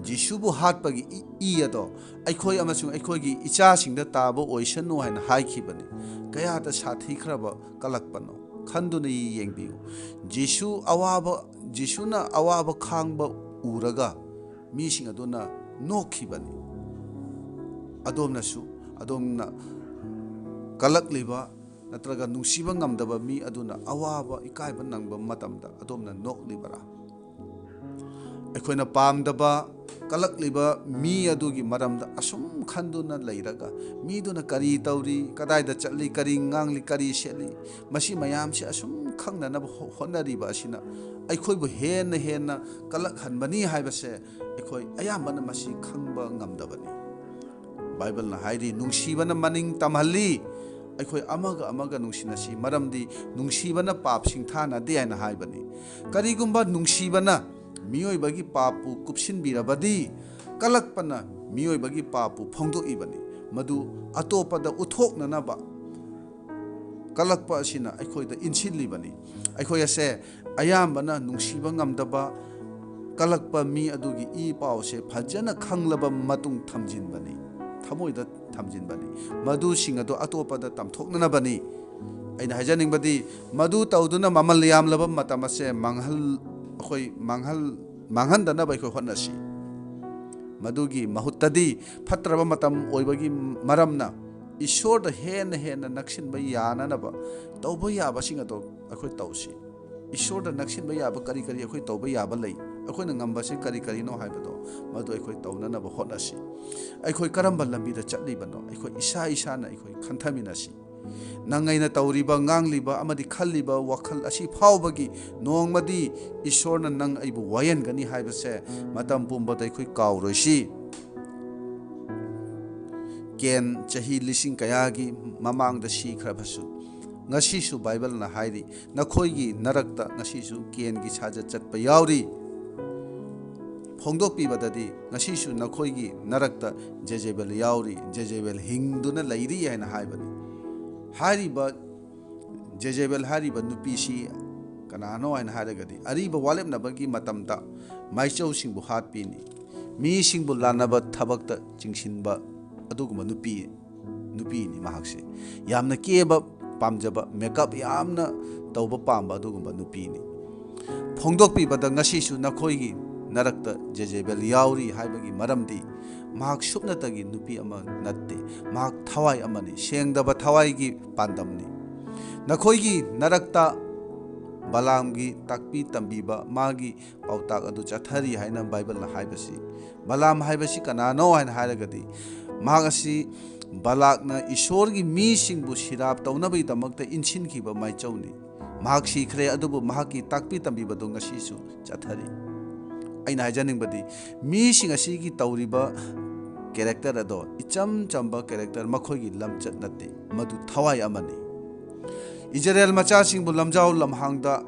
ꯖꯤꯁꯨꯕꯨ ꯍꯥꯠꯄꯒꯤ ꯏ, ꯏ ꯑꯗꯣ ꯑꯩꯈꯣꯏ ꯑꯃꯁꯨꯡ ꯑꯩꯈꯣꯏꯒꯤ ꯏꯆꯥꯁꯤꯡꯗ ꯇꯥꯕ ꯑꯣꯏꯁꯅꯨ ꯍꯥꯏꯅ ꯍꯥꯏꯈꯤꯕꯅꯤ꯫ ꯀꯌꯥꯗ ꯁꯥꯊꯤꯈ꯭ꯔꯕ ꯀꯜꯂꯛꯄꯅꯣ ꯈꯟꯗꯨꯅ ꯌꯦꯡꯕꯤꯌꯨ꯫ ꯖꯤꯁꯨ ꯑꯋꯥꯕ, ꯖꯤꯁꯨꯅ ꯑꯋꯥꯕ ꯈꯥꯡꯕ ꯎꯔꯒ ꯃꯤꯁꯤꯡ ꯑꯗꯨꯅ ꯅꯣꯛꯈꯤꯕꯅꯤ꯫ ꯑꯗꯣꯝꯅꯁꯨ, ꯑꯗꯣꯝꯅ ꯀꯜꯂꯛꯂꯤꯕ ꯅꯠꯇ꯭ꯔꯒ ꯅꯨꯡꯁꯤꯕ ꯉꯝꯗꯕ ꯃꯤ ꯑꯗꯨꯅ ꯑꯋꯥꯕ, ꯏꯀꯥꯏꯕ ꯅꯪꯕ ꯃꯇꯝꯗ ꯑꯗꯣꯝꯅ ꯅꯣꯛꯂꯤꯕꯔꯥ? ꯑꯩꯈꯣꯏꯅ ꯄꯥꯝꯗꯕ ꯀꯜꯂꯛꯂꯤꯕ ꯃꯤ ꯑꯗꯨꯒꯤ ꯃꯔꯝꯗ ꯑꯁꯨꯝ ꯈꯟꯗꯨꯅ ꯂꯩꯔꯒ, ꯃꯤꯗꯨꯅ ꯀꯔꯤ ꯇꯧꯔꯤ, ꯀꯗꯥꯏꯗ ꯆꯠꯂꯤ, ꯀꯔꯤ ꯉꯥꯡꯂꯤ, ꯀꯔꯤ ꯁꯦꯠꯂꯤ, ꯃꯁꯤ ꯃꯌꯥꯝꯁꯤ ꯑꯁꯨꯝ ꯈꯪꯅꯅꯕ ꯍꯣ-, ꯍꯣꯠꯅꯔꯤꯕ ꯑꯁꯤꯅ ꯑꯩꯈꯣꯏꯕꯨ ꯍꯦꯟꯅ ꯍꯦꯟꯅ ꯀꯜꯂꯛꯍꯟꯕꯅꯤ ꯍꯥꯏꯕꯁꯦ ꯑꯩꯈꯣꯏ ꯑꯌꯥꯝꯕꯅ ꯃꯁꯤ ꯈꯪꯕ ꯉꯝꯗꯕꯅꯤ꯫ ꯕꯥꯏꯕꯜꯅ ꯍꯥꯏꯔꯤ, "ꯅꯨꯡꯁꯤꯕꯅ ꯃꯅꯤꯡ ꯇꯝꯍꯜꯂꯤ"꯫ ꯑꯩꯈꯣꯏ ꯑꯃꯒ ꯑꯃꯒ ꯅꯨꯡꯁꯤꯅꯁꯤ, ꯃꯔꯝꯗꯤ ꯅꯨꯡꯁꯤꯕꯅ ꯄꯥꯞ ꯁꯤꯡꯊꯥꯅꯗꯦ ꯍꯥꯏꯅ ꯍꯥꯏꯕꯅꯤ꯫ ꯀꯔꯤꯒꯨꯝꯕ ꯅꯨꯡꯁꯤꯕꯅ ꯃꯤꯑꯣꯏꯕꯒꯤ ꯄꯥꯞꯄꯨ ꯀꯨꯞꯁꯤꯟꯕꯤꯔꯕꯗꯤ, ꯀꯜꯂꯛꯄꯅ ꯃꯤꯑꯣꯏꯕꯒꯤ ꯄꯥꯞꯄꯨ ꯐꯣꯡꯗꯣꯛꯏꯕꯅꯤ꯫ ꯃꯗꯨ ꯑꯇꯣꯞꯄꯗ ꯎꯠꯊꯣꯛꯅꯅꯕ ꯀꯜꯂꯛꯄ ꯑꯁꯤꯅ ꯑꯩꯈꯣꯏꯗ ꯏꯟꯁꯤꯜꯂꯤꯕꯅꯤ꯫ ꯑꯩꯈꯣꯏ ꯑꯁꯦ ꯑꯌꯥꯝꯕꯅ ꯅꯨꯡꯁꯤꯕ ꯉꯝꯗꯕ, ꯀꯜꯂꯛꯄ ꯃꯤ ꯑꯗꯨꯒꯤ ꯏ ꯄꯥꯎꯁꯦ ꯐꯖꯅ ꯈꯪꯂꯕ ꯃꯇꯨꯡ ꯊꯝꯖꯤꯟꯕꯅꯤ, ꯊꯃꯣꯏꯗ ꯊꯝꯖꯤꯟꯕꯅꯤ꯫ ꯃꯗꯨꯁꯤꯡ ꯑꯗꯨ ꯑꯇꯣꯞꯄꯗ ꯇꯝꯊꯣꯛꯅꯅꯕꯅꯤ꯫ ꯑꯩꯅ ꯍꯥꯏꯖꯅꯤꯡꯕꯗꯤ, ꯃꯗꯨ ꯇꯧꯗꯨꯅ ꯃꯃꯜ ꯌꯥꯝꯂꯕ ꯃꯇꯝ ꯑꯁꯦ ꯃꯥꯡꯍꯜ-, ꯑꯩꯈꯣꯏ ꯃꯥꯡꯍꯜ-, ꯃꯥꯡꯍꯟꯗꯅꯕ ꯑꯩꯈꯣꯏ ꯍꯣꯠꯅꯁꯤ꯫ ꯃꯗꯨꯒꯤ ꯃꯍꯨꯠꯇꯗꯤ, ꯐꯠꯇ꯭ꯔꯕ ꯃꯇꯝ ꯑꯣꯏꯕꯒꯤ ꯃꯔꯝꯅ, ꯏꯁꯣꯔꯗ ꯍꯦꯟꯅ ꯍꯦꯟꯅ ꯅꯛꯁꯤꯟꯕ ꯌꯥꯅꯅꯕ ꯇꯧꯕ ꯌꯥꯕꯁꯤꯡ ꯑꯗꯨ ꯑꯩꯈꯣꯏ ꯇꯧꯁꯤ꯫ ꯏꯁꯣꯔꯗ ꯅꯛꯁꯤꯟꯕ ꯌꯥꯕ ꯀꯔꯤ ꯀꯔꯤ ꯑꯩꯈꯣꯏ ꯇꯧꯕ ꯌꯥꯕ ꯂꯩ? ꯑꯩꯈꯣꯏꯅ ꯉꯝꯕꯁꯤ ꯀꯔꯤ ꯀꯔꯤꯅꯣ ꯍꯥꯏꯕꯗꯣ, ꯃꯗꯨ ꯑꯩꯈꯣꯏ ꯇꯧꯅꯅꯕ ꯍꯣꯠꯅꯁꯤ꯫ ꯑꯩꯈꯣꯏ ꯀꯔꯝꯕ ꯂꯝꯕꯤꯗ ꯆꯠꯂꯤꯕꯅꯣ? ꯑꯩꯈꯣꯏ ꯏꯁꯥ ꯏꯁꯥꯅ ꯑꯩꯈꯣꯏ ꯈꯟꯊꯃꯤꯟꯅꯁꯤ꯫ ꯅꯪ ꯑꯩꯅ ꯇꯧꯔꯤꯕ, ꯉꯥꯡꯂꯤꯕ ꯑꯃꯗꯤ ꯈꯜꯂꯤꯕ ꯋꯥꯈꯜ ꯑꯁꯤ ꯐꯥꯎꯕꯒꯤ ꯅꯣꯡꯃꯗꯤ ꯏꯁꯣꯔꯅ ꯅꯪ ꯑꯩꯕꯨ ꯋꯥꯌꯦꯟꯒꯅꯤ ꯍꯥꯏꯕꯁꯦ ꯃꯇꯝ ꯄꯨꯝꯕꯗ ꯑꯩꯈꯣꯏ ꯀꯥꯎꯔꯣꯏꯁꯤ꯫ ꯀꯦꯟ ꯆꯍꯤ ꯂꯤꯁꯤꯡ ꯀꯌꯥꯒꯤ ꯃꯃꯥꯡꯗ ꯁꯤꯈ꯭ꯔꯕꯁꯨ, ꯉꯁꯤꯁꯨ ꯕꯥꯏꯕꯜꯅ ꯍꯥꯏꯔꯤ, "ꯅꯈꯣꯏꯒꯤ ꯅꯔꯛꯇ ꯉꯁꯤꯁꯨ ꯀꯦꯟꯒꯤ ꯁꯥꯖꯠ ꯆꯠꯄ ꯌꯥꯎꯔꯤ"꯫ ꯐꯣꯡꯗꯣꯛꯄꯤꯕꯗꯗꯤ, "ꯉꯁꯤꯁꯨ ꯅꯈꯣꯏꯒꯤ ꯅꯔꯛꯇ ꯖꯦꯖꯦꯕꯦꯜ ꯌꯥꯎꯔꯤ, ꯖꯦꯖꯦꯕꯦꯜ ꯍꯤꯡꯗꯨꯅ ꯂꯩꯔꯤ" ꯍꯥꯏꯅ ꯍꯥꯏꯕꯅꯤ꯫ ꯍꯥꯏꯔꯤꯕ ꯖꯦꯖꯦꯕꯦꯜ ꯍꯥꯏꯔꯤꯕ ꯅꯨꯄꯤꯁꯤ ꯀꯅꯥꯅꯣ ꯍꯥꯏꯅ ꯍꯥꯏꯔꯒꯗꯤ, ꯑꯔꯤꯕ ꯋꯥꯔꯦꯞꯅꯕꯒꯤ ꯃꯇꯝꯗ ꯃꯥꯏꯆꯧꯁꯤꯡꯕꯨ ꯍꯥꯠꯄꯤꯅꯤ, ꯃꯤꯁꯤꯡꯕꯨ ꯂꯥꯟꯅꯕ ꯊꯕꯛꯇ ꯆꯤꯡꯁꯤꯟꯕ ꯑꯗꯨꯒꯨꯝꯕ ꯅꯨꯄꯤ, ꯅꯨꯄꯤꯅꯤ ꯃꯍꯥꯛꯁꯦ꯫ ꯌꯥꯝꯅ ꯀꯦꯕ ꯄꯥꯝꯖꯕ, ꯃꯦꯀꯞ ꯌꯥꯝꯅ ꯇꯧꯕ ꯄꯥꯝꯕ ꯑꯗꯨꯒꯨꯝꯕ ꯅꯨꯄꯤꯅꯤ꯫ ꯐꯣꯡꯗꯣꯛꯄꯤꯕꯗ, "ꯉꯁꯤꯁꯨ ꯅꯈꯣꯏꯒꯤ ꯅꯔꯛꯇ ꯖꯦꯖꯦꯕꯦꯜ ꯌꯥꯎꯔꯤ" ꯍꯥꯏꯕꯒꯤ ꯃꯔꯝꯗꯤ, ꯃꯍꯥꯛ ꯁꯨꯞꯅꯇꯒꯤ ꯅꯨꯄꯤ ꯑꯃ ꯅꯠꯇꯦ, ꯃꯍꯥꯛ ꯊꯋꯥꯏ ꯑꯃꯅꯤ, ꯁꯦꯡꯗꯕ ꯊꯋꯥꯏꯒꯤ ꯄꯥꯟꯗꯝꯅꯤ꯫ ꯅꯈꯣꯏꯒꯤ ꯅꯔꯛꯇ ꯕꯂꯥꯝꯒꯤ ꯇꯥꯛꯄꯤ ꯇꯝꯕꯤꯕ, ꯃꯥꯒꯤ ꯄꯥꯎꯇꯥꯛ ꯑꯗꯨ ꯆꯠꯊꯔꯤ ꯍꯥꯏꯅ ꯕꯥꯏꯕꯜꯅ ꯍꯥꯏꯕꯁꯤ, ꯕꯂꯥꯝ ꯍꯥꯏꯕꯁꯤ ꯀꯅꯥꯅꯣ ꯍꯥꯏꯅ ꯍꯥꯏꯔꯒꯗꯤ, ꯃꯍꯥꯛ ꯑꯁꯤ ꯕꯂꯥꯛꯅ ꯏꯁꯣꯔꯒꯤ ꯃꯤꯁꯤꯡꯕꯨ ꯁꯤꯔꯥꯞ ꯇꯧꯅꯕꯒꯤꯗꯃꯛꯇ ꯏꯟꯁꯤꯟꯈꯤꯕ ꯃꯥꯏꯆꯧꯅꯤ꯫ ꯃꯍꯥꯛ ꯁꯤꯈ꯭ꯔꯦ, ꯑꯗꯨꯕꯨ ꯃꯍꯥꯛꯀꯤ ꯇꯥꯛꯄꯤ ꯇꯝꯕꯤꯕꯗꯨ ꯉꯁꯤꯁꯨ ꯆꯠꯊꯔꯤ꯫ ꯑꯩꯅ ꯍꯥꯏꯖꯅꯤꯡꯕꯗꯤ, ꯃꯤꯁꯤꯡ ꯑꯁꯤꯒꯤ ꯇꯧꯔꯤꯕ ꯀꯦꯔꯦꯛꯇꯔ ꯑꯗꯣ ꯏꯆꯝ ꯆꯝꯕ ꯀꯦꯔꯦꯛꯇꯔ, ꯃꯈꯣꯏꯒꯤ ꯂꯝꯆꯠ ꯅꯠꯇꯦ, ꯃꯗꯨ ꯊꯋꯥꯏ ꯑꯃꯅꯤ꯫ ꯏꯖꯔꯦꯜ ꯃꯆꯥꯁꯤꯡꯕꯨ ꯂꯝꯖꯥꯎ ꯂꯝꯍꯥꯡꯗ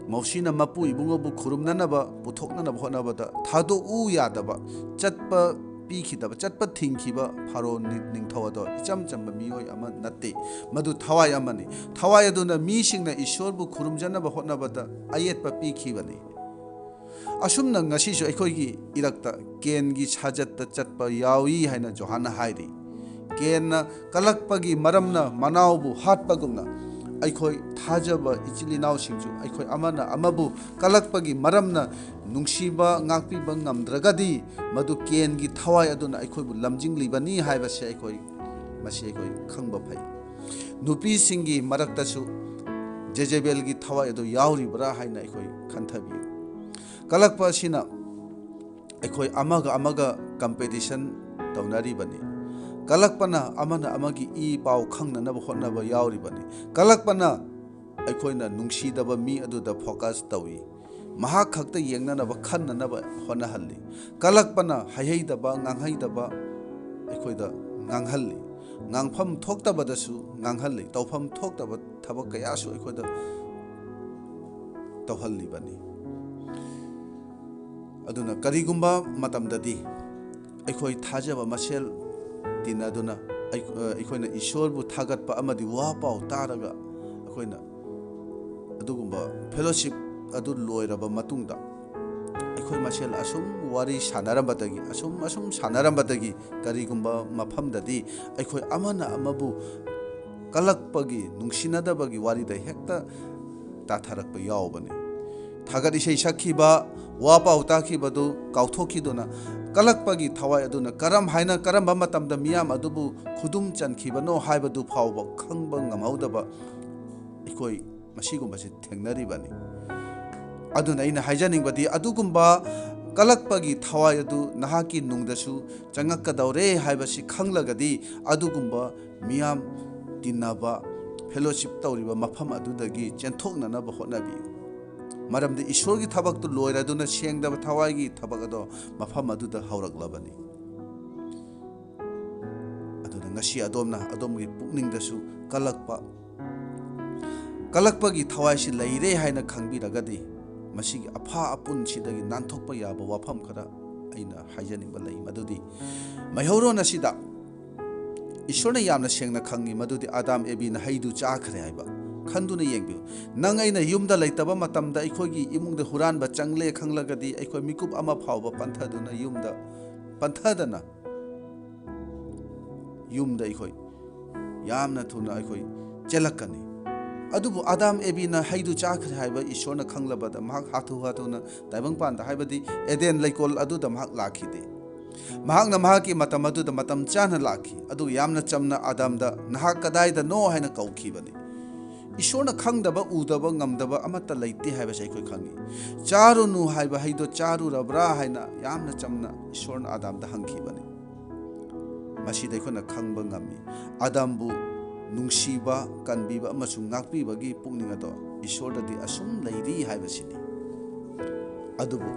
ꯃꯧꯁꯤꯅ ꯃꯄꯨ ꯏꯕꯨꯡꯉꯣꯕꯨ ꯈꯨꯔꯨꯝꯅꯅꯕ, ꯄꯨꯊꯣꯛꯅꯅꯕ ꯍꯣꯠꯅꯕꯗ ꯊꯥꯗꯣꯛꯎ ꯌꯥꯗꯕ, ꯆꯠꯄ ꯄꯤꯈꯤꯗꯕ, ꯆꯠꯄ ꯊꯤꯡꯈꯤꯕ ꯐꯔꯣ ꯅꯤ-, ꯅꯤꯡꯊꯧ ꯑꯗꯣ ꯏꯆꯝ ꯆꯝꯕ ꯃꯤꯑꯣꯏ ꯑꯃ ꯅꯠꯇꯦ꯫ ꯃꯗꯨ ꯊꯋꯥꯏ ꯑꯃꯅꯤ꯫ ꯊꯋꯥꯏ ꯑꯗꯨꯅ ꯃꯤꯁꯤꯡꯅ ꯏꯁꯣꯔꯕꯨ ꯈꯨꯔꯨꯝꯖꯅꯕ ꯍꯣꯠꯅꯕꯗ ꯑꯌꯦꯠꯄ ꯄꯤꯈꯤꯕꯅꯤ꯫ ꯑꯁꯨꯝꯅ ꯉꯁꯤꯁꯨ ꯑꯩꯈꯣꯏꯒꯤ ꯏꯔꯛꯇ ꯀꯦꯟꯒꯤ ꯁꯥꯖꯠꯇ ꯆꯠꯄ ꯌꯥꯎꯏ ꯍꯥꯏꯅ ꯖꯣꯍꯥꯟꯅ ꯍꯥꯏꯔꯤ꯫ ꯀꯦꯟꯅ ꯀꯂꯛꯄꯒꯤ ꯃꯔꯝꯅ ꯃꯅꯥꯎꯕꯨ ꯍꯥꯠꯄꯒꯨꯝꯅ, ꯑꯩꯈꯣꯏ ꯊꯥꯖꯕ ꯏꯆꯤꯜ ꯏꯅꯥꯎꯁꯤꯡꯁꯨ ꯑꯩꯈꯣꯏ ꯑꯃꯅ ꯑꯃꯕꯨ ꯀꯂꯛꯄꯒꯤ ꯃꯔꯝꯅ ꯅꯨꯡꯁꯤꯕ ꯉꯥꯛꯄꯤꯕ ꯉꯝꯗ꯭ꯔꯒꯗꯤ, ꯃꯗꯨ ꯀꯦꯟꯒꯤ ꯊꯋꯥꯏ ꯑꯗꯨꯅ ꯑꯩꯈꯣꯏꯕꯨ ꯂꯝꯖꯤꯡꯂꯤꯕꯅꯤ ꯍꯥꯏꯕꯁꯦ ꯑꯩꯈꯣꯏ, ꯃꯁꯤ ꯑꯩꯈꯣꯏ ꯈꯪꯕ ꯐꯩ꯫ ꯅꯨꯄꯤꯁꯤꯡꯒꯤ ꯃꯔꯛꯇꯁꯨ ꯖꯦꯖꯦꯕꯦꯜꯒꯤ ꯊꯋꯥꯏ ꯑꯗꯨ ꯌꯥꯎꯔꯤꯕ꯭ꯔꯥ ꯍꯥꯏꯅ ꯑꯩꯈꯣꯏ ꯈꯟꯊꯕꯤꯌꯨ꯫ ꯀꯂꯛꯄ ꯑꯁꯤꯅ ꯑꯩꯈꯣꯏ ꯑꯃꯒ ꯑꯃꯒ competition ꯇꯧꯅꯔꯤꯕꯅꯤ꯫ ꯀꯂꯛꯄꯅ ꯑꯃꯅ ꯑꯃꯒꯤ ꯏ ꯄꯥꯎ ꯈꯪꯅꯅꯕ ꯍꯣꯠꯅꯕ ꯌꯥꯎꯔꯤꯕꯅꯤ꯫ ꯀꯂꯛꯄꯅ ꯑꯩꯈꯣꯏꯅ ꯅꯨꯡꯁꯤꯗꯕ ꯃꯤ ꯑꯗꯨꯗ focus ꯇꯧꯏ꯫ ꯃꯍꯥꯛ ꯈꯛꯇ ꯌꯦꯡꯅꯅꯕ, ꯈꯟꯅꯅꯕ ꯍꯣꯠꯅꯍꯜꯂꯤ꯫ ꯀꯂꯛꯄꯅ ꯍꯩꯍꯩꯗꯕ, ꯉꯥꯡꯍꯩꯗꯕ ꯑꯩꯈꯣꯏꯗ ꯉꯥꯡꯍꯜꯂꯤ꯫ ꯉꯥꯡꯐꯝ ꯊꯣꯛꯇꯕꯗꯁꯨ ꯉꯥꯡꯍꯜꯂꯤ꯫ ꯇꯧꯐꯝ ꯊꯣꯛꯇꯕ ꯊꯕꯛ ꯀꯌꯥꯁꯨ ꯑꯩꯈꯣꯏꯗ ꯇꯧꯍꯜꯂꯤꯕꯅꯤ꯫ ꯑꯗꯨꯅ ꯀꯔꯤꯒꯨꯝꯕ ꯃꯇꯝꯗꯗꯤ ꯑꯩꯈꯣꯏ ꯊꯥꯖꯕ ꯃꯁꯦꯜ ꯇꯤꯟꯅꯗꯨꯅ ꯑꯩ-, ꯑꯩꯈꯣꯏꯅ ꯏꯁꯣꯔꯕꯨ ꯊꯥꯒꯠꯄ ꯑꯃꯗꯤ ꯋꯥ ꯄꯥꯎ ꯇꯥꯔꯒ ꯑꯩꯈꯣꯏꯅ ꯑꯗꯨꯒꯨꯝꯕ fellowship ꯑꯗꯨ ꯂꯣꯏꯔꯕ ꯃꯇꯨꯡꯗ, ꯑꯩꯈꯣꯏ ꯃꯁꯦꯜ ꯑꯁꯨꯝ ꯋꯥꯔꯤ ꯁꯥꯟꯅꯔꯝꯕꯗꯒꯤ, ꯑꯁꯨꯝ, ꯑꯁꯨꯝ ꯁꯥꯟꯅꯔꯝꯕꯗꯒꯤ ꯀꯔꯤꯒꯨꯝꯕ ꯃꯐꯝꯗꯗꯤ ꯑꯩꯈꯣꯏ ꯑꯃꯅ ꯑꯃꯕꯨ ꯀꯂꯛꯄꯒꯤ, ꯅꯨꯡꯁꯤꯅꯗꯕꯒꯤ ꯋꯥꯔꯤꯗ ꯍꯦꯛꯇ ꯇꯥꯊꯔꯛꯄ ꯌꯥꯎꯕꯅꯤ꯫ ꯊꯥꯒꯠ ꯏꯁꯩ ꯁꯛꯈꯤꯕ, ꯋꯥ ꯄꯥꯎ ꯇꯥꯈꯤꯕꯗꯨ ꯀꯥꯎꯊꯣꯛꯈꯤꯗꯨꯅ, ꯀꯂꯛꯄꯒꯤ ꯊꯋꯥꯏ ꯑꯗꯨꯅ ꯀꯔꯝ ꯍꯥꯏꯅ, ꯀꯔꯝꯕ ꯃꯇꯝꯗ ꯃꯤꯌꯥꯝ ꯑꯗꯨꯕꯨ ꯈꯨꯗꯨꯝ ꯆꯟꯈꯤꯕꯅꯣ ꯍꯥꯏꯕꯗꯨ ꯐꯥꯎꯕ ꯈꯪꯕ ꯉꯝꯍꯧꯗꯕ ꯑꯩꯈꯣꯏ ꯃꯁꯤꯒꯨꯝꯕꯁꯤ ꯊꯦꯡꯅꯔꯤꯕꯅꯤ꯫ ꯑꯗꯨꯅ ꯑꯩꯅ ꯍꯥꯏꯖꯅꯤꯡꯕꯗꯤ, ꯑꯗꯨꯒꯨꯝꯕ ꯀꯂꯛꯄꯒꯤ ꯊꯋꯥꯏ ꯑꯗꯨ ꯅꯍꯥꯛꯀꯤ ꯅꯨꯡꯗꯁꯨ ꯆꯪꯉꯛꯀꯗꯧꯔꯦ ꯍꯥꯏꯕꯁꯤ ꯈꯪꯂꯒꯗꯤ, ꯑꯗꯨꯒꯨꯝꯕ ꯃꯤꯌꯥꯝ ꯇꯤꯟꯅꯕ, fellowship ꯇꯧꯔꯤꯕ ꯃꯐꯝ ꯑꯗꯨꯗꯒꯤ ꯆꯦꯟꯊꯣꯛꯅꯅꯕ ꯍꯣꯠꯅꯕꯤꯌꯨ꯫ ꯃꯔꯝꯗꯤ ꯏꯁꯣꯔꯒꯤ ꯊꯕꯛꯇꯨ ꯂꯣꯏꯔꯗꯨꯅ ꯁꯦꯡꯗꯕ ꯊꯋꯥꯏꯒꯤ ꯊꯕꯛ ꯑꯗꯣ ꯃꯐꯝ ꯑꯗꯨꯗ ꯍꯧꯔꯛꯂꯕꯅꯤ꯫ ꯑꯗꯨꯅ ꯉꯁꯤ ꯑꯗꯣꯝꯅ ꯑꯗꯣꯝꯒꯤ ꯄꯨꯛꯅꯤꯡꯗꯁꯨ ꯀꯂꯛꯄ, ꯀꯂꯛꯄꯒꯤ ꯊꯋꯥꯏꯁꯤ ꯂꯩꯔꯦ ꯍꯥꯏꯅ ꯈꯪꯕꯤꯔꯒꯗꯤ, ꯃꯁꯤꯒꯤ ꯑꯐꯥ ꯑꯄꯨꯟꯁꯤꯗꯒꯤ ꯅꯥꯟꯊꯣꯛꯄ ꯌꯥꯕ ꯋꯥꯐꯝ ꯈꯔ ꯑꯩꯅ ꯍꯥꯏꯖꯅꯤꯡꯕ ꯂꯩ, ꯃꯗꯨꯗꯤ ꯃꯩꯍꯧꯔꯣꯟ ꯑꯁꯤꯗ ꯏꯁꯣꯔꯅ ꯌꯥꯝꯅ ꯁꯦꯡꯅ ꯈꯪꯉꯤ, ꯃꯗꯨꯗꯤ ꯑꯗꯥꯝ ꯑꯦꯕꯤꯅ ꯍꯩꯗꯨ ꯆꯥꯈ꯭ꯔꯦ ꯍꯥꯏꯕ꯫ ꯈꯟꯗꯨꯅ ꯌꯦꯡꯕꯤꯌꯨ, ꯅꯪ ꯑꯩꯅ ꯌꯨꯝꯗ ꯂꯩꯇꯕ ꯃꯇꯝꯗ ꯑꯩꯈꯣꯏꯒꯤ ꯏꯃꯨꯡꯗ ꯍꯨꯔꯥꯟꯕ ꯆꯪꯂꯦ ꯈꯪꯂꯒꯗꯤ, ꯑꯩꯈꯣꯏ ꯃꯤꯀꯨꯞ ꯑꯃ ꯐꯥꯎꯕ ꯄꯟꯊꯗꯨꯅ ꯌꯨꯝꯗ, ꯄꯟꯊꯗꯅ ꯌꯨꯝꯗ ꯑꯩꯈꯣꯏ ꯌꯥꯝꯅ ꯊꯨꯅ ꯑꯩꯈꯣꯏ ꯆꯦꯜꯂꯛꯀꯅꯤ꯫ ꯑꯗꯨꯕꯨ ꯑꯗꯥꯝ ꯑꯦꯕꯤꯅ ꯍꯩꯗꯨ ꯆꯥꯈ꯭ꯔꯦ ꯍꯥꯏꯕ ꯏꯁꯣꯔꯅ ꯈꯪꯂꯕꯗ, ꯃꯍꯥꯛ ꯍꯥꯊꯨ ꯍꯥꯊꯨꯅ ꯇꯥꯏꯕꯪꯄꯥꯟꯗ, ꯍꯥꯏꯕꯗꯤ ꯑꯦꯗꯦꯟ ꯂꯩꯀꯣꯜ ꯑꯗꯨꯗ ꯃꯍꯥꯛ ꯂꯥꯛꯈꯤꯗꯦ꯫ ꯃꯍꯥꯛꯅ ꯃꯍꯥꯛꯀꯤ ꯃꯇꯝ ꯑꯗꯨꯗ ꯃꯇꯝ ꯆꯥꯅ ꯂꯥꯛꯈꯤ, ꯑꯗꯨꯒ ꯌꯥꯝꯅ ꯆꯝꯅ ꯑꯗꯥꯝꯗ, "ꯅꯍꯥꯛ ꯀꯗꯥꯏꯗꯅꯣ?" ꯍꯥꯏꯅ ꯀꯧꯈꯤꯕꯅꯤ꯫ ꯏꯁꯣꯔꯅ ꯈꯪꯗꯕ, ꯎꯗꯕ ꯉꯝꯗꯕ ꯑꯃꯠꯇ ꯂꯩꯇꯦ ꯍꯥꯏꯕꯁꯦ ꯑꯩꯈꯣꯏ ꯈꯪꯉꯤ꯫ "ꯆꯥꯔꯨꯅꯨ ꯍꯥꯏꯕ ꯍꯩꯗꯣ ꯆꯥꯔꯨꯔꯕ꯭ꯔꯥ?" ꯍꯥꯏꯅ ꯌꯥꯝꯅ ꯆꯝꯅ ꯏꯁꯣꯔꯅ ꯑꯗꯥꯝꯗ ꯍꯪꯈꯤꯕꯅꯤ꯫ ꯃꯁꯤꯗ ꯑꯩꯈꯣꯏꯅ ꯈꯪꯕ ꯉꯝꯃꯤ, ꯑꯗꯥꯝꯕꯨ ꯅꯨꯡꯁꯤꯕ, ꯀꯟꯕꯤꯕ ꯑꯃꯁꯨꯡ ꯉꯥꯛꯄꯤꯕꯒꯤ ꯄꯨꯛꯅꯤꯡ ꯑꯗꯣ ꯏꯁꯣꯔꯗꯗꯤ ꯑꯁꯨꯝ ꯂꯩꯔꯤ ꯍꯥꯏꯕꯁꯤꯅꯤ꯫ ꯑꯗꯨꯕꯨ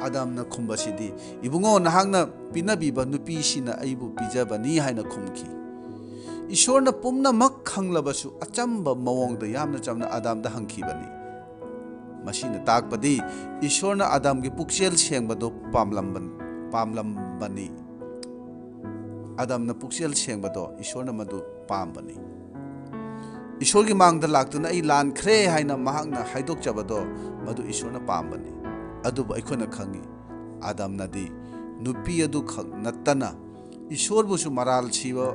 ꯑꯗꯥꯝꯅ ꯈꯨꯝꯕꯁꯤꯗꯤ, "ꯏꯕꯨꯡꯉꯣ, ꯅꯍꯥꯛꯅ ꯄꯤꯅꯕꯤꯕ ꯅꯨꯄꯤꯁꯤꯅ ꯑꯩꯕꯨ ꯄꯤꯖꯕꯅꯤ" ꯍꯥꯏꯅ ꯈꯨꯝꯈꯤ꯫ ꯏꯁꯣꯔꯅ ꯄꯨꯝꯅꯃꯛ ꯈꯪꯂꯕꯁꯨ ꯑꯆꯝꯕ ꯃꯑꯣꯡꯗ ꯌꯥꯝꯅ ꯆꯝꯅ ꯑꯗꯥꯝꯗ ꯍꯪꯈꯤꯕꯅꯤ꯫ ꯃꯁꯤꯅ ꯇꯥꯛꯄꯗꯤ ꯏꯁꯣꯔꯅ ꯑꯗꯥꯝꯒꯤ ꯄꯨꯛꯆꯦꯜ ꯁꯦꯡꯕꯗꯨ ꯄꯥꯝꯂꯝꯕ-, ꯄꯥꯝꯂꯝꯕꯅꯤ꯫ ꯑꯗꯥꯝꯅ ꯄꯨꯛꯆꯦꯜ ꯁꯦꯡꯕꯗꯣ ꯏꯁꯣꯔꯅ ꯃꯗꯨ ꯄꯥꯝꯕꯅꯤ꯫ ꯏꯁꯣꯔꯒꯤ ꯃꯥꯡꯗ ꯂꯥꯛꯇꯨꯅ "ꯑꯩ ꯂꯥꯟꯈ꯭ꯔꯦ" ꯍꯥꯏꯅ ꯃꯍꯥꯛꯅ ꯍꯥꯏꯗꯣꯛꯆꯕꯗꯣ ꯃꯗꯨ ꯏꯁꯣꯔꯅ ꯄꯥꯝꯕꯅꯤ꯫ ꯑꯗꯨꯕꯨ ꯑꯩꯈꯣꯏꯅ ꯈꯪꯉꯤ, ꯑꯗꯥꯝꯅꯗꯤ ꯅꯨꯄꯤ ꯑꯗꯨꯈꯛ ꯅꯠꯇꯅ ꯏꯁꯣꯔꯕꯨꯁꯨ ꯃꯔꯥꯜ ꯁꯤꯕ,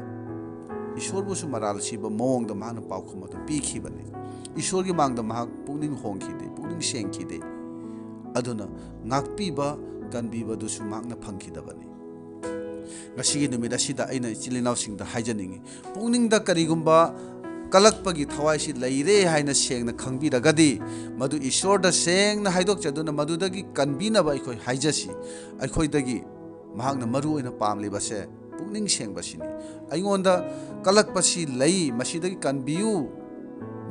ꯏꯁꯣꯔꯕꯨꯁꯨ ꯃꯔꯥꯜ ꯁꯤꯕ ꯃꯑꯣꯡꯗ ꯃꯍꯥꯛꯅ ꯄꯥꯎꯈꯨꯝ ꯑꯗꯨ ꯄꯤꯈꯤꯕꯅꯤ꯫ ꯏꯁꯣꯔꯒꯤ ꯃꯥꯡꯗ ꯃꯍꯥꯛ ꯄꯨꯛꯅꯤꯡ ꯍꯣꯡꯈꯤꯗꯦ, ꯄꯨꯛꯅꯤꯡ ꯁꯦꯡꯈꯤꯗꯦ꯫ ꯑꯗꯨꯅ ꯉꯥꯛꯄꯤꯕ, ꯀꯟꯕꯤꯕꯗꯨꯁꯨ ꯃꯍꯥꯛꯅ ꯐꯪꯈꯤꯗꯕꯅꯤ꯫ ꯉꯁꯤꯒꯤ ꯅꯨꯃꯤꯠ ꯑꯁꯤꯗ ꯑꯩꯅ ꯏꯆꯤꯜ ꯏꯅꯥꯎꯁꯤꯡꯗ ꯍꯥꯏꯖꯅꯤꯡꯉꯤ, ꯄꯨꯛꯅꯤꯡꯗ ꯀꯔꯤꯒꯨꯝꯕ ꯀꯂꯛꯄꯒꯤ ꯊꯋꯥꯏꯁꯤ ꯂꯩꯔꯦ ꯍꯥꯏꯅ ꯁꯦꯡꯅ ꯈꯪꯕꯤꯔꯒꯗꯤ, ꯃꯗꯨ ꯏꯁꯣꯔꯗ ꯁꯦꯡꯅ ꯍꯥꯏꯗꯣꯛꯆꯗꯨꯅ ꯃꯗꯨꯗꯒꯤ ꯀꯟꯕꯤꯅꯕ ꯑꯩꯈꯣꯏ ꯍꯥꯏꯖꯁꯤ꯫ ꯑꯩꯈꯣꯏꯗꯒꯤ ꯃꯍꯥꯛꯅ ꯃꯔꯨ ꯑꯣꯏꯅ ꯄꯥꯝꯂꯤꯕꯁꯦ ꯄꯨꯛꯅꯤꯡ ꯁꯦꯡꯕꯁꯤꯅꯤ꯫ "ꯑꯩꯉꯣꯟꯗ ꯀꯂꯛꯄꯁꯤ ꯂꯩ, ꯃꯁꯤꯗꯒꯤ ꯀꯟꯕꯤꯌꯨ꯫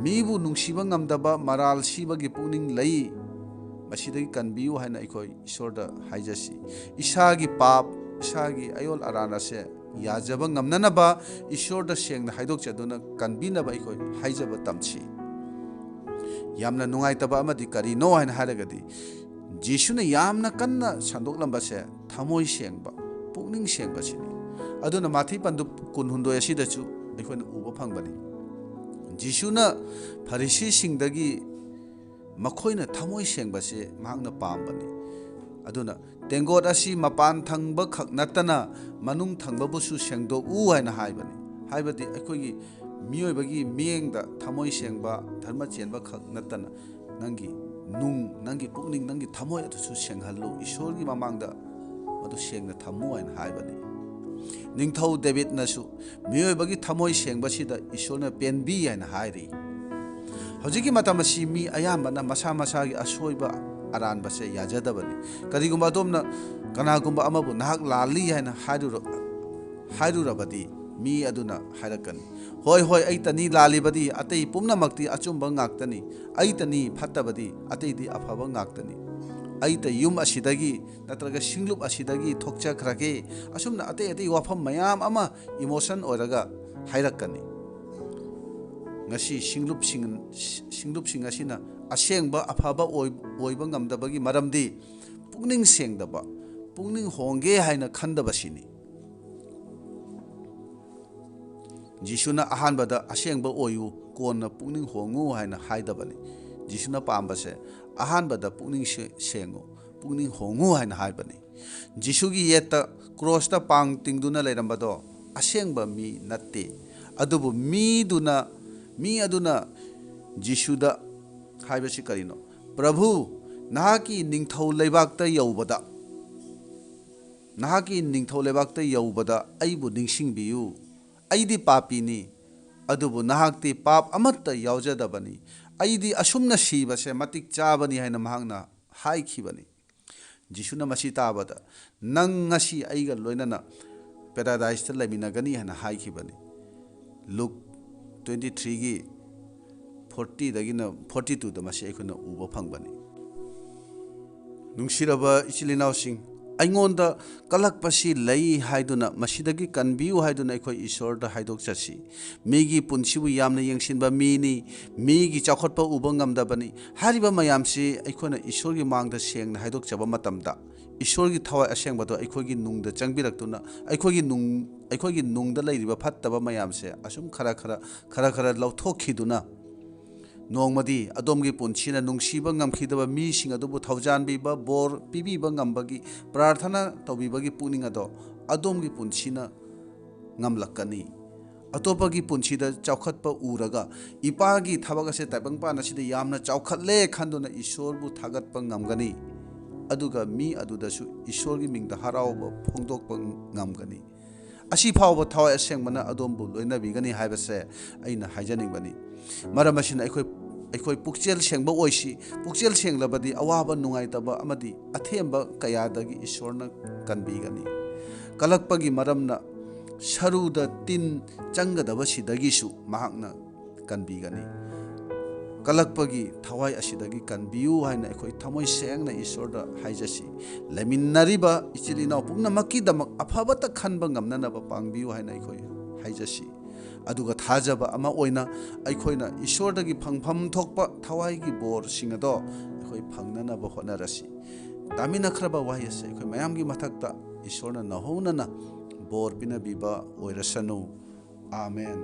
ꯃꯤꯕꯨ ꯅꯨꯡꯁꯤꯕ ꯉꯝꯗꯕ, ꯃꯔꯥꯜ ꯁꯤꯕꯒꯤ ꯄꯨꯛꯅꯤꯡ ꯂꯩ, ꯃꯁꯤꯗꯒꯤ ꯀꯟꯕꯤꯌꯨ" ꯍꯥꯏꯅ ꯑꯩꯈꯣꯏ ꯏꯁꯣꯔꯗ ꯍꯥꯏꯖꯁꯤ꯫ ꯏꯁꯥꯒꯤ ꯄꯥꯞ, ꯏꯁꯥꯒꯤ ꯑꯌꯣꯜ ꯑꯔꯥꯟ ꯑꯁꯦ ꯌꯥꯖꯕ ꯉꯝꯅꯅꯕ ꯏꯁꯣꯔꯗ ꯁꯦꯡꯅ ꯍꯥꯏꯗꯣꯛꯆꯗꯨꯅ ꯀꯟꯕꯤꯅꯕ ꯑꯩꯈꯣꯏ ꯍꯥꯏꯖꯕ ꯇꯝꯁꯤ꯫ ꯌꯥꯝꯅ ꯅꯨꯡꯉꯥꯏꯇꯕ ꯑꯃꯗꯤ ꯀꯔꯤꯅꯣ ꯍꯥꯏꯅ ꯍꯥꯏꯔꯒꯗꯤ, ꯖꯤꯁꯨꯅ ꯌꯥꯝꯅ ꯀꯟꯅ ꯁꯟꯗꯣꯛꯂꯝꯕꯁꯦ ꯊꯃꯣꯏ ꯁꯦꯡꯕ, ꯄꯨꯛꯅꯤꯡ ꯁꯦꯡꯕꯁꯤꯅꯤ꯫ ꯑꯗꯨꯅ ꯃꯥꯊꯤ ꯄꯟꯗꯨꯞ ꯀꯨꯟꯍꯨꯝꯗꯣꯏ ꯑꯁꯤꯗꯁꯨ ꯑꯩꯈꯣꯏꯅ ꯎꯕ ꯐꯪꯕꯅꯤ꯫ ꯖꯤꯁꯨꯅ ꯐꯔꯤꯁꯤꯁꯤꯡꯗꯒꯤ ꯃꯈꯣꯏꯅ ꯊꯃꯣꯏ ꯁꯦꯡꯕꯁꯦ ꯃꯍꯥꯛꯅ ꯄꯥꯝꯕꯅꯤ꯫ ꯑꯗꯨꯅ ꯇꯦꯡꯒꯣꯠ ꯑꯁꯤ ꯃꯄꯥꯟ ꯊꯪꯕ ꯈꯛ ꯅꯠꯇꯅ ꯃꯅꯨꯡ ꯊꯪꯕꯕꯨꯁꯨ ꯁꯦꯡꯗꯣꯛꯎ ꯍꯥꯏꯅ ꯍꯥꯏꯕꯅꯤ꯫ ꯍꯥꯏꯕꯗꯤ ꯑꯩꯈꯣꯏꯒꯤ ꯃꯤꯑꯣꯏꯕꯒꯤ ꯃꯤꯠꯌꯦꯡꯗ ꯊꯃꯣꯏ ꯁꯦꯡꯕ, ꯙꯔꯃ ꯆꯦꯟꯕ ꯈꯛ ꯅꯠꯇꯅ ꯅꯪꯒꯤ ꯅꯨꯡ, ꯅꯪꯒꯤ ꯄꯨꯛꯅꯤꯡ, ꯅꯪꯒꯤ ꯊꯃꯣꯏ ꯑꯗꯨꯁꯨ ꯁꯦꯡꯍꯜꯂꯨ꯫ ꯏꯁꯣꯔꯒꯤ ꯃꯃꯥꯡꯗ ꯃꯗꯨ ꯁꯦꯡꯅ ꯊꯝꯃꯨ ꯍꯥꯏꯅ ꯍꯥꯏꯕꯅꯤ꯫ ꯅꯤꯡꯊꯧ ꯗꯦꯕꯤꯠꯅꯁꯨ ꯃꯤꯑꯣꯏꯕꯒꯤ ꯊꯃꯣꯏ ꯁꯦꯡꯕꯁꯤꯗ ꯏꯁꯣꯔꯅ ꯄꯦꯟꯕꯤ ꯍꯥꯏꯅ ꯍꯥꯏꯔꯤ꯫ ꯍꯧꯖꯤꯛꯀꯤ ꯃꯇꯝ ꯑꯁꯤ ꯃꯤ ꯑꯌꯥꯝꯕꯅ ꯃꯁꯥ ꯃꯁꯥꯒꯤ ꯑꯁꯣꯏꯕ ꯑꯔꯥꯟꯕꯁꯦ ꯌꯥꯖꯗꯕꯅꯤ꯫ ꯀꯔꯤꯒꯨꯝꯕ ꯑꯗꯣꯝꯅ ꯀꯅꯥꯒꯨꯝꯕ ꯑꯃꯕꯨ "ꯅꯍꯥꯛ ꯂꯥꯜꯂꯤ" ꯍꯥꯏꯅ ꯍꯥꯏꯔꯨꯔ-, ꯍꯥꯏꯔꯨꯔꯕꯗꯤ, ꯃꯤ ꯑꯗꯨꯅ ꯍꯥꯏꯔꯛꯀꯅꯤ, "ꯍꯣꯏ, ꯍꯣꯏ, ꯑꯩꯇꯅꯤ ꯂꯥꯜꯂꯤꯕꯗꯤ, ꯑꯇꯩ ꯄꯨꯝꯅꯃꯛꯇꯤ ꯑꯆꯨꯝꯕ ꯉꯥꯛꯇꯅꯤ꯫ ꯑꯩꯇꯅꯤ ꯐꯠꯇꯕꯗꯤ, ꯑꯇꯩꯗꯤ ꯑꯐꯕ ꯉꯥꯛꯇꯅꯤ꯫ ꯑꯩꯇ ꯌꯨꯝ ꯑꯁꯤꯗꯒꯤ ꯅꯠꯇ꯭ꯔꯒ ꯁꯤꯡꯂꯨꯞ ꯑꯁꯤꯗꯒꯤ ꯊꯣꯛꯆꯈ꯭ꯔꯒꯦ"꯫ ꯑꯁꯨꯝꯅ ꯑꯇꯩ ꯑꯇꯩ ꯋꯥꯐꯝ ꯃꯌꯥꯝ ꯑꯃ emotion ꯑꯣꯏꯔꯒ ꯍꯥꯏꯔꯛꯀꯅꯤ꯫ ꯉꯁꯤ ꯁꯤꯡꯂꯨꯞꯁꯤꯡ, ꯁꯤꯡꯂꯨꯞꯁꯤꯡ ꯑꯁꯤꯅ ꯑꯁꯦꯡꯕ ꯑꯐꯕ ꯑꯣꯏ-, ꯑꯣꯏꯕ ꯉꯝꯗꯕꯒꯤ ꯃꯔꯝꯗꯤ ꯄꯨꯛꯅꯤꯡ ꯁꯦꯡꯗꯕ, ꯄꯨꯛꯅꯤꯡ ꯍꯣꯡꯒꯦ ꯍꯥꯏꯅ ꯈꯟꯗꯕꯁꯤꯅꯤ꯫ ꯖꯤꯁꯨꯅ ꯑꯍꯥꯟꯕꯗ "ꯑꯁꯦꯡꯕ ꯑꯣꯏꯌꯨ, ꯀꯣꯟꯅ ꯄꯨꯛꯅꯤꯡ ꯍꯣꯡꯉꯨ" ꯍꯥꯏꯅ ꯍꯥꯏꯗꯕꯅꯤ꯫ ꯖꯤꯁꯨꯅ ꯄꯥꯝꯕꯁꯦ ꯑꯍꯥꯟꯕꯗ ꯄꯨꯛꯅꯤꯡ ꯁꯦ-, ꯁꯦꯡꯉꯨ, ꯄꯨꯛꯅꯤꯡ ꯍꯣꯡꯉꯨ ꯍꯥꯏꯅ ꯍꯥꯏꯕꯅꯤ꯫ ꯖꯤꯁꯨꯒꯤ ꯌꯦꯠꯇ ꯀ꯭ꯔꯣꯁꯇ ꯄꯥꯡ ꯇꯤꯡꯗꯨꯅ ꯂꯩꯔꯝꯕꯗꯣ ꯑꯁꯦꯡꯕ ꯃꯤ ꯅꯠꯇꯦ꯫ ꯑꯗꯨꯕꯨ ꯃꯤꯗꯨꯅ, ꯃꯤ ꯑꯗꯨꯅ ꯖꯤꯁꯨꯗ ꯍꯥꯏꯕꯁꯤ ꯀꯔꯤꯅꯣ? "ꯄ꯭ꯔꯚꯨ, ꯅꯍꯥꯛꯀꯤ ꯅꯤꯡꯊꯧ ꯂꯩꯕꯥꯛꯇ ꯌꯧꯕꯗ, ꯅꯍꯥꯛꯀꯤ ꯅꯤꯡꯊꯧ ꯂꯩꯕꯥꯛꯇ ꯌꯧꯕꯗ ꯑꯩꯕꯨ ꯅꯤꯡꯁꯤꯡꯕꯤꯌꯨ꯫ ꯑꯩꯗꯤ ꯄꯥꯄꯤꯅꯤ, ꯑꯗꯨꯕꯨ ꯅꯍꯥꯛꯇꯤ ꯄꯥꯞ ꯑꯃꯠꯇ ꯌꯥꯎꯖꯗꯕꯅꯤ꯫ ꯑꯩꯗꯤ ꯑꯁꯨꯝꯅ ꯁꯤꯕꯁꯦ ꯃꯇꯤꯛ ꯆꯥꯕꯅꯤ" ꯍꯥꯏꯅ ꯃꯍꯥꯛꯅ ꯍꯥꯏꯈꯤꯕꯅꯤ꯫ ꯖꯤꯁꯨꯅ ꯃꯁꯤ ꯇꯥꯕꯗ, "ꯅꯪ ꯉꯁꯤ ꯑꯩꯒ ꯂꯣꯏꯅꯅ ꯄꯦꯔꯥꯗꯥꯏꯁꯇ ꯂꯩꯃꯤꯟꯅꯒꯅꯤ" ꯍꯥꯏꯅ ꯍꯥꯏꯈꯤꯕꯅꯤ꯫ ꯂꯨꯛ ꯇ꯭ꯋꯦꯟꯇꯤ ꯊ꯭ꯔꯤꯒꯤ ꯐꯣꯔꯇꯤꯗꯒꯤꯅ ꯐꯣꯔꯇꯤ ꯇꯨꯗ ꯃꯁꯤ ꯑꯩꯈꯣꯏꯅ ꯎꯕ ꯐꯪꯕꯅꯤ꯫ ꯅꯨꯡꯁꯤꯔꯕ ꯏꯆꯤꯜ ꯏꯅꯥꯎꯁꯤꯡ, ꯑꯩꯉꯣꯟꯗ ꯀꯜꯂꯛꯄꯁꯤ ꯂꯩ ꯍꯥꯏꯗꯨꯅ, ꯃꯁꯤꯗꯒꯤ ꯀꯟꯕꯤꯌꯨ ꯍꯥꯏꯗꯨꯅ ꯑꯩꯈꯣꯏ ꯏꯁꯣꯔꯗ ꯍꯥꯏꯗꯣꯛꯆꯁꯤ꯫ ꯃꯤꯒꯤ ꯄꯨꯟꯁꯤꯕꯨ ꯌꯥꯝꯅ ꯌꯦꯡꯁꯤꯟꯕ ꯃꯤꯅꯤ, ꯃꯤꯒꯤ ꯆꯥꯎꯈꯠꯄ ꯎꯕ ꯉꯝꯗꯕꯅꯤ꯫ ꯍꯥꯏꯔꯤꯕ ꯃꯌꯥꯝꯁꯤ ꯑꯩꯈꯣꯏꯅ ꯏꯁꯣꯔꯒꯤ ꯃꯥꯡꯗ ꯁꯦꯡꯅ ꯍꯥꯏꯗꯣꯛꯆꯕ ꯃꯇꯝꯗ, ꯏꯁꯣꯔꯒꯤ ꯊꯋꯥꯏ ꯑꯁꯦꯡꯕꯗꯣ ꯑꯩꯈꯣꯏꯒꯤ ꯅꯨꯡꯗ ꯆꯪꯕꯤꯔꯛꯇꯨꯅ, ꯑꯩꯈꯣꯏꯒꯤ ꯅꯨꯡ, ꯑꯩꯈꯣꯏꯒꯤ ꯅꯨꯡꯗ ꯂꯩꯔꯤꯕ ꯐꯠꯇꯕ ꯃꯌꯥꯝꯁꯦ ꯑꯁꯨꯝ ꯈꯔ ꯈꯔ, ꯈꯔ ꯈꯔ ꯂꯧꯊꯣꯛꯈꯤꯗꯨꯅ, ꯅꯣꯡꯃꯗꯤ ꯑꯗꯣꯝꯒꯤ ꯄꯨꯟꯁꯤꯅ ꯅꯨꯡꯁꯤꯕ ꯉꯝꯈꯤꯗꯕ ꯃꯤꯁꯤꯡ ꯑꯗꯨꯕꯨ ꯊꯧꯖꯥꯟꯕꯤꯕ, ꯕꯣꯔ ꯄꯤꯕꯤꯕ ꯉꯝꯕꯒꯤ ꯄ꯭ꯔꯥꯔꯊꯅꯥ ꯇꯧꯕꯤꯕꯒꯤ ꯄꯨꯛꯅꯤꯡ ꯑꯗꯣ ꯑꯗꯣꯝꯒꯤ ꯄꯨꯟꯁꯤꯅ ꯉꯝꯂꯛꯀꯅꯤ꯫ ꯑꯇꯣꯞꯄꯒꯤ ꯄꯨꯟꯁꯤꯗ ꯆꯥꯎꯈꯠꯄ ꯎꯔꯒ, "ꯏꯄꯥꯒꯤ ꯊꯕꯛ ꯑꯁꯦ ꯇꯥꯏꯕꯪꯄꯥꯟ ꯑꯁꯤꯗ ꯌꯥꯝꯅ ꯆꯥꯎꯈꯠꯂꯦ" ꯈꯟꯗꯨꯅ ꯏꯁꯣꯔꯕꯨ ꯊꯥꯒꯠꯄ ꯉꯝꯒꯅꯤ꯫ ꯑꯗꯨꯒ ꯃꯤ ꯑꯗꯨꯗꯁꯨ ꯏꯁꯣꯔꯒꯤ ꯃꯤꯡꯗ ꯍꯔꯥꯎꯕ ꯐꯣꯡꯗꯣꯛꯄ ꯉꯝꯒꯅꯤ꯫ ꯑꯁꯤ ꯐꯥꯎꯕ ꯊꯋꯥꯏ ꯑꯁꯦꯡꯕꯅ ꯑꯗꯣꯝꯕꯨ ꯂꯣꯏꯅꯕꯤꯒꯅꯤ ꯍꯥꯏꯕꯁꯦ ꯑꯩꯅ ꯍꯥꯏꯖꯅꯤꯡꯕꯅꯤ꯫ ꯃꯔꯝ ꯑꯁꯤꯅ ꯑꯩꯈꯣꯏ, ꯑꯩꯈꯣꯏ ꯄꯨꯛꯆꯦꯜ ꯁꯦꯡꯕ ꯑꯣꯏꯁꯤ꯫ ꯄꯨꯛꯆꯦꯜ ꯁꯦꯡꯂꯕꯗꯤ ꯑꯋꯥꯕ, ꯅꯨꯡꯉꯥꯏꯇꯕ ꯑꯃꯗꯤ ꯑꯊꯦꯝꯕ ꯀꯌꯥꯗꯒꯤ ꯏꯁꯣꯔꯅ ꯀꯟꯕꯤꯒꯅꯤ꯫ ꯀꯜꯂꯛꯄꯒꯤ ꯃꯔꯝꯅ ꯁꯔꯨꯗ ꯇꯤꯟ ꯆꯪꯒꯗꯕꯁꯤꯗꯒꯤꯁꯨ ꯃꯍꯥꯛꯅ ꯀꯟꯕꯤꯒꯅꯤ꯫ ꯀꯜꯂꯛꯄꯒꯤ ꯊꯋꯥꯏ ꯑꯁꯤꯗꯒꯤ ꯀꯟꯕꯤꯌꯨ ꯍꯥꯏꯅ ꯑꯩꯈꯣꯏ ꯊꯃꯣꯏ ꯁꯦꯡꯅ ꯏꯁꯣꯔꯗ ꯍꯥꯏꯖꯁꯤ꯫ ꯂꯩꯃꯤꯟꯅꯔꯤꯕ ꯏꯆꯤꯜ ꯏꯅꯥꯎ ꯄꯨꯝꯅꯃꯛꯀꯤꯗꯃꯛ ꯑꯐꯕꯇ ꯈꯟꯕ ꯉꯝꯅꯅꯕ ꯄꯥꯡꯕꯤꯌꯨ ꯍꯥꯏꯅ ꯑꯩꯈꯣꯏ ꯍꯥꯏꯖꯁꯤ꯫ ꯑꯗꯨꯒ ꯊꯥꯖꯕ ꯑꯃ ꯑꯣꯏꯅ ꯑꯩꯈꯣꯏꯅ ꯏꯁꯣꯔꯗꯒꯤ ꯐꯪꯐꯝ ꯊꯣꯛꯄ ꯊꯋꯥꯏꯒꯤ ꯕꯣꯔꯁꯤꯡ ꯑꯗꯣ ꯑꯩꯈꯣꯏ ꯐꯪꯅꯅꯕ ꯍꯣꯠꯅꯔꯁꯤ꯫ ꯇꯥꯃꯤꯟꯅꯈ꯭ꯔꯕ ꯋꯥꯍꯩ ꯑꯁꯤ ꯑꯩꯈꯣꯏ ꯃꯌꯥꯝꯒꯤ ꯃꯊꯛꯇ ꯏꯁꯣꯔꯅ ꯅꯧꯍꯧꯅꯅ ꯕꯣꯔ ꯄꯤꯅꯕꯤꯕ ꯑꯣꯏꯔꯁꯅꯨ꯫ ꯑꯥꯃꯦꯟ꯫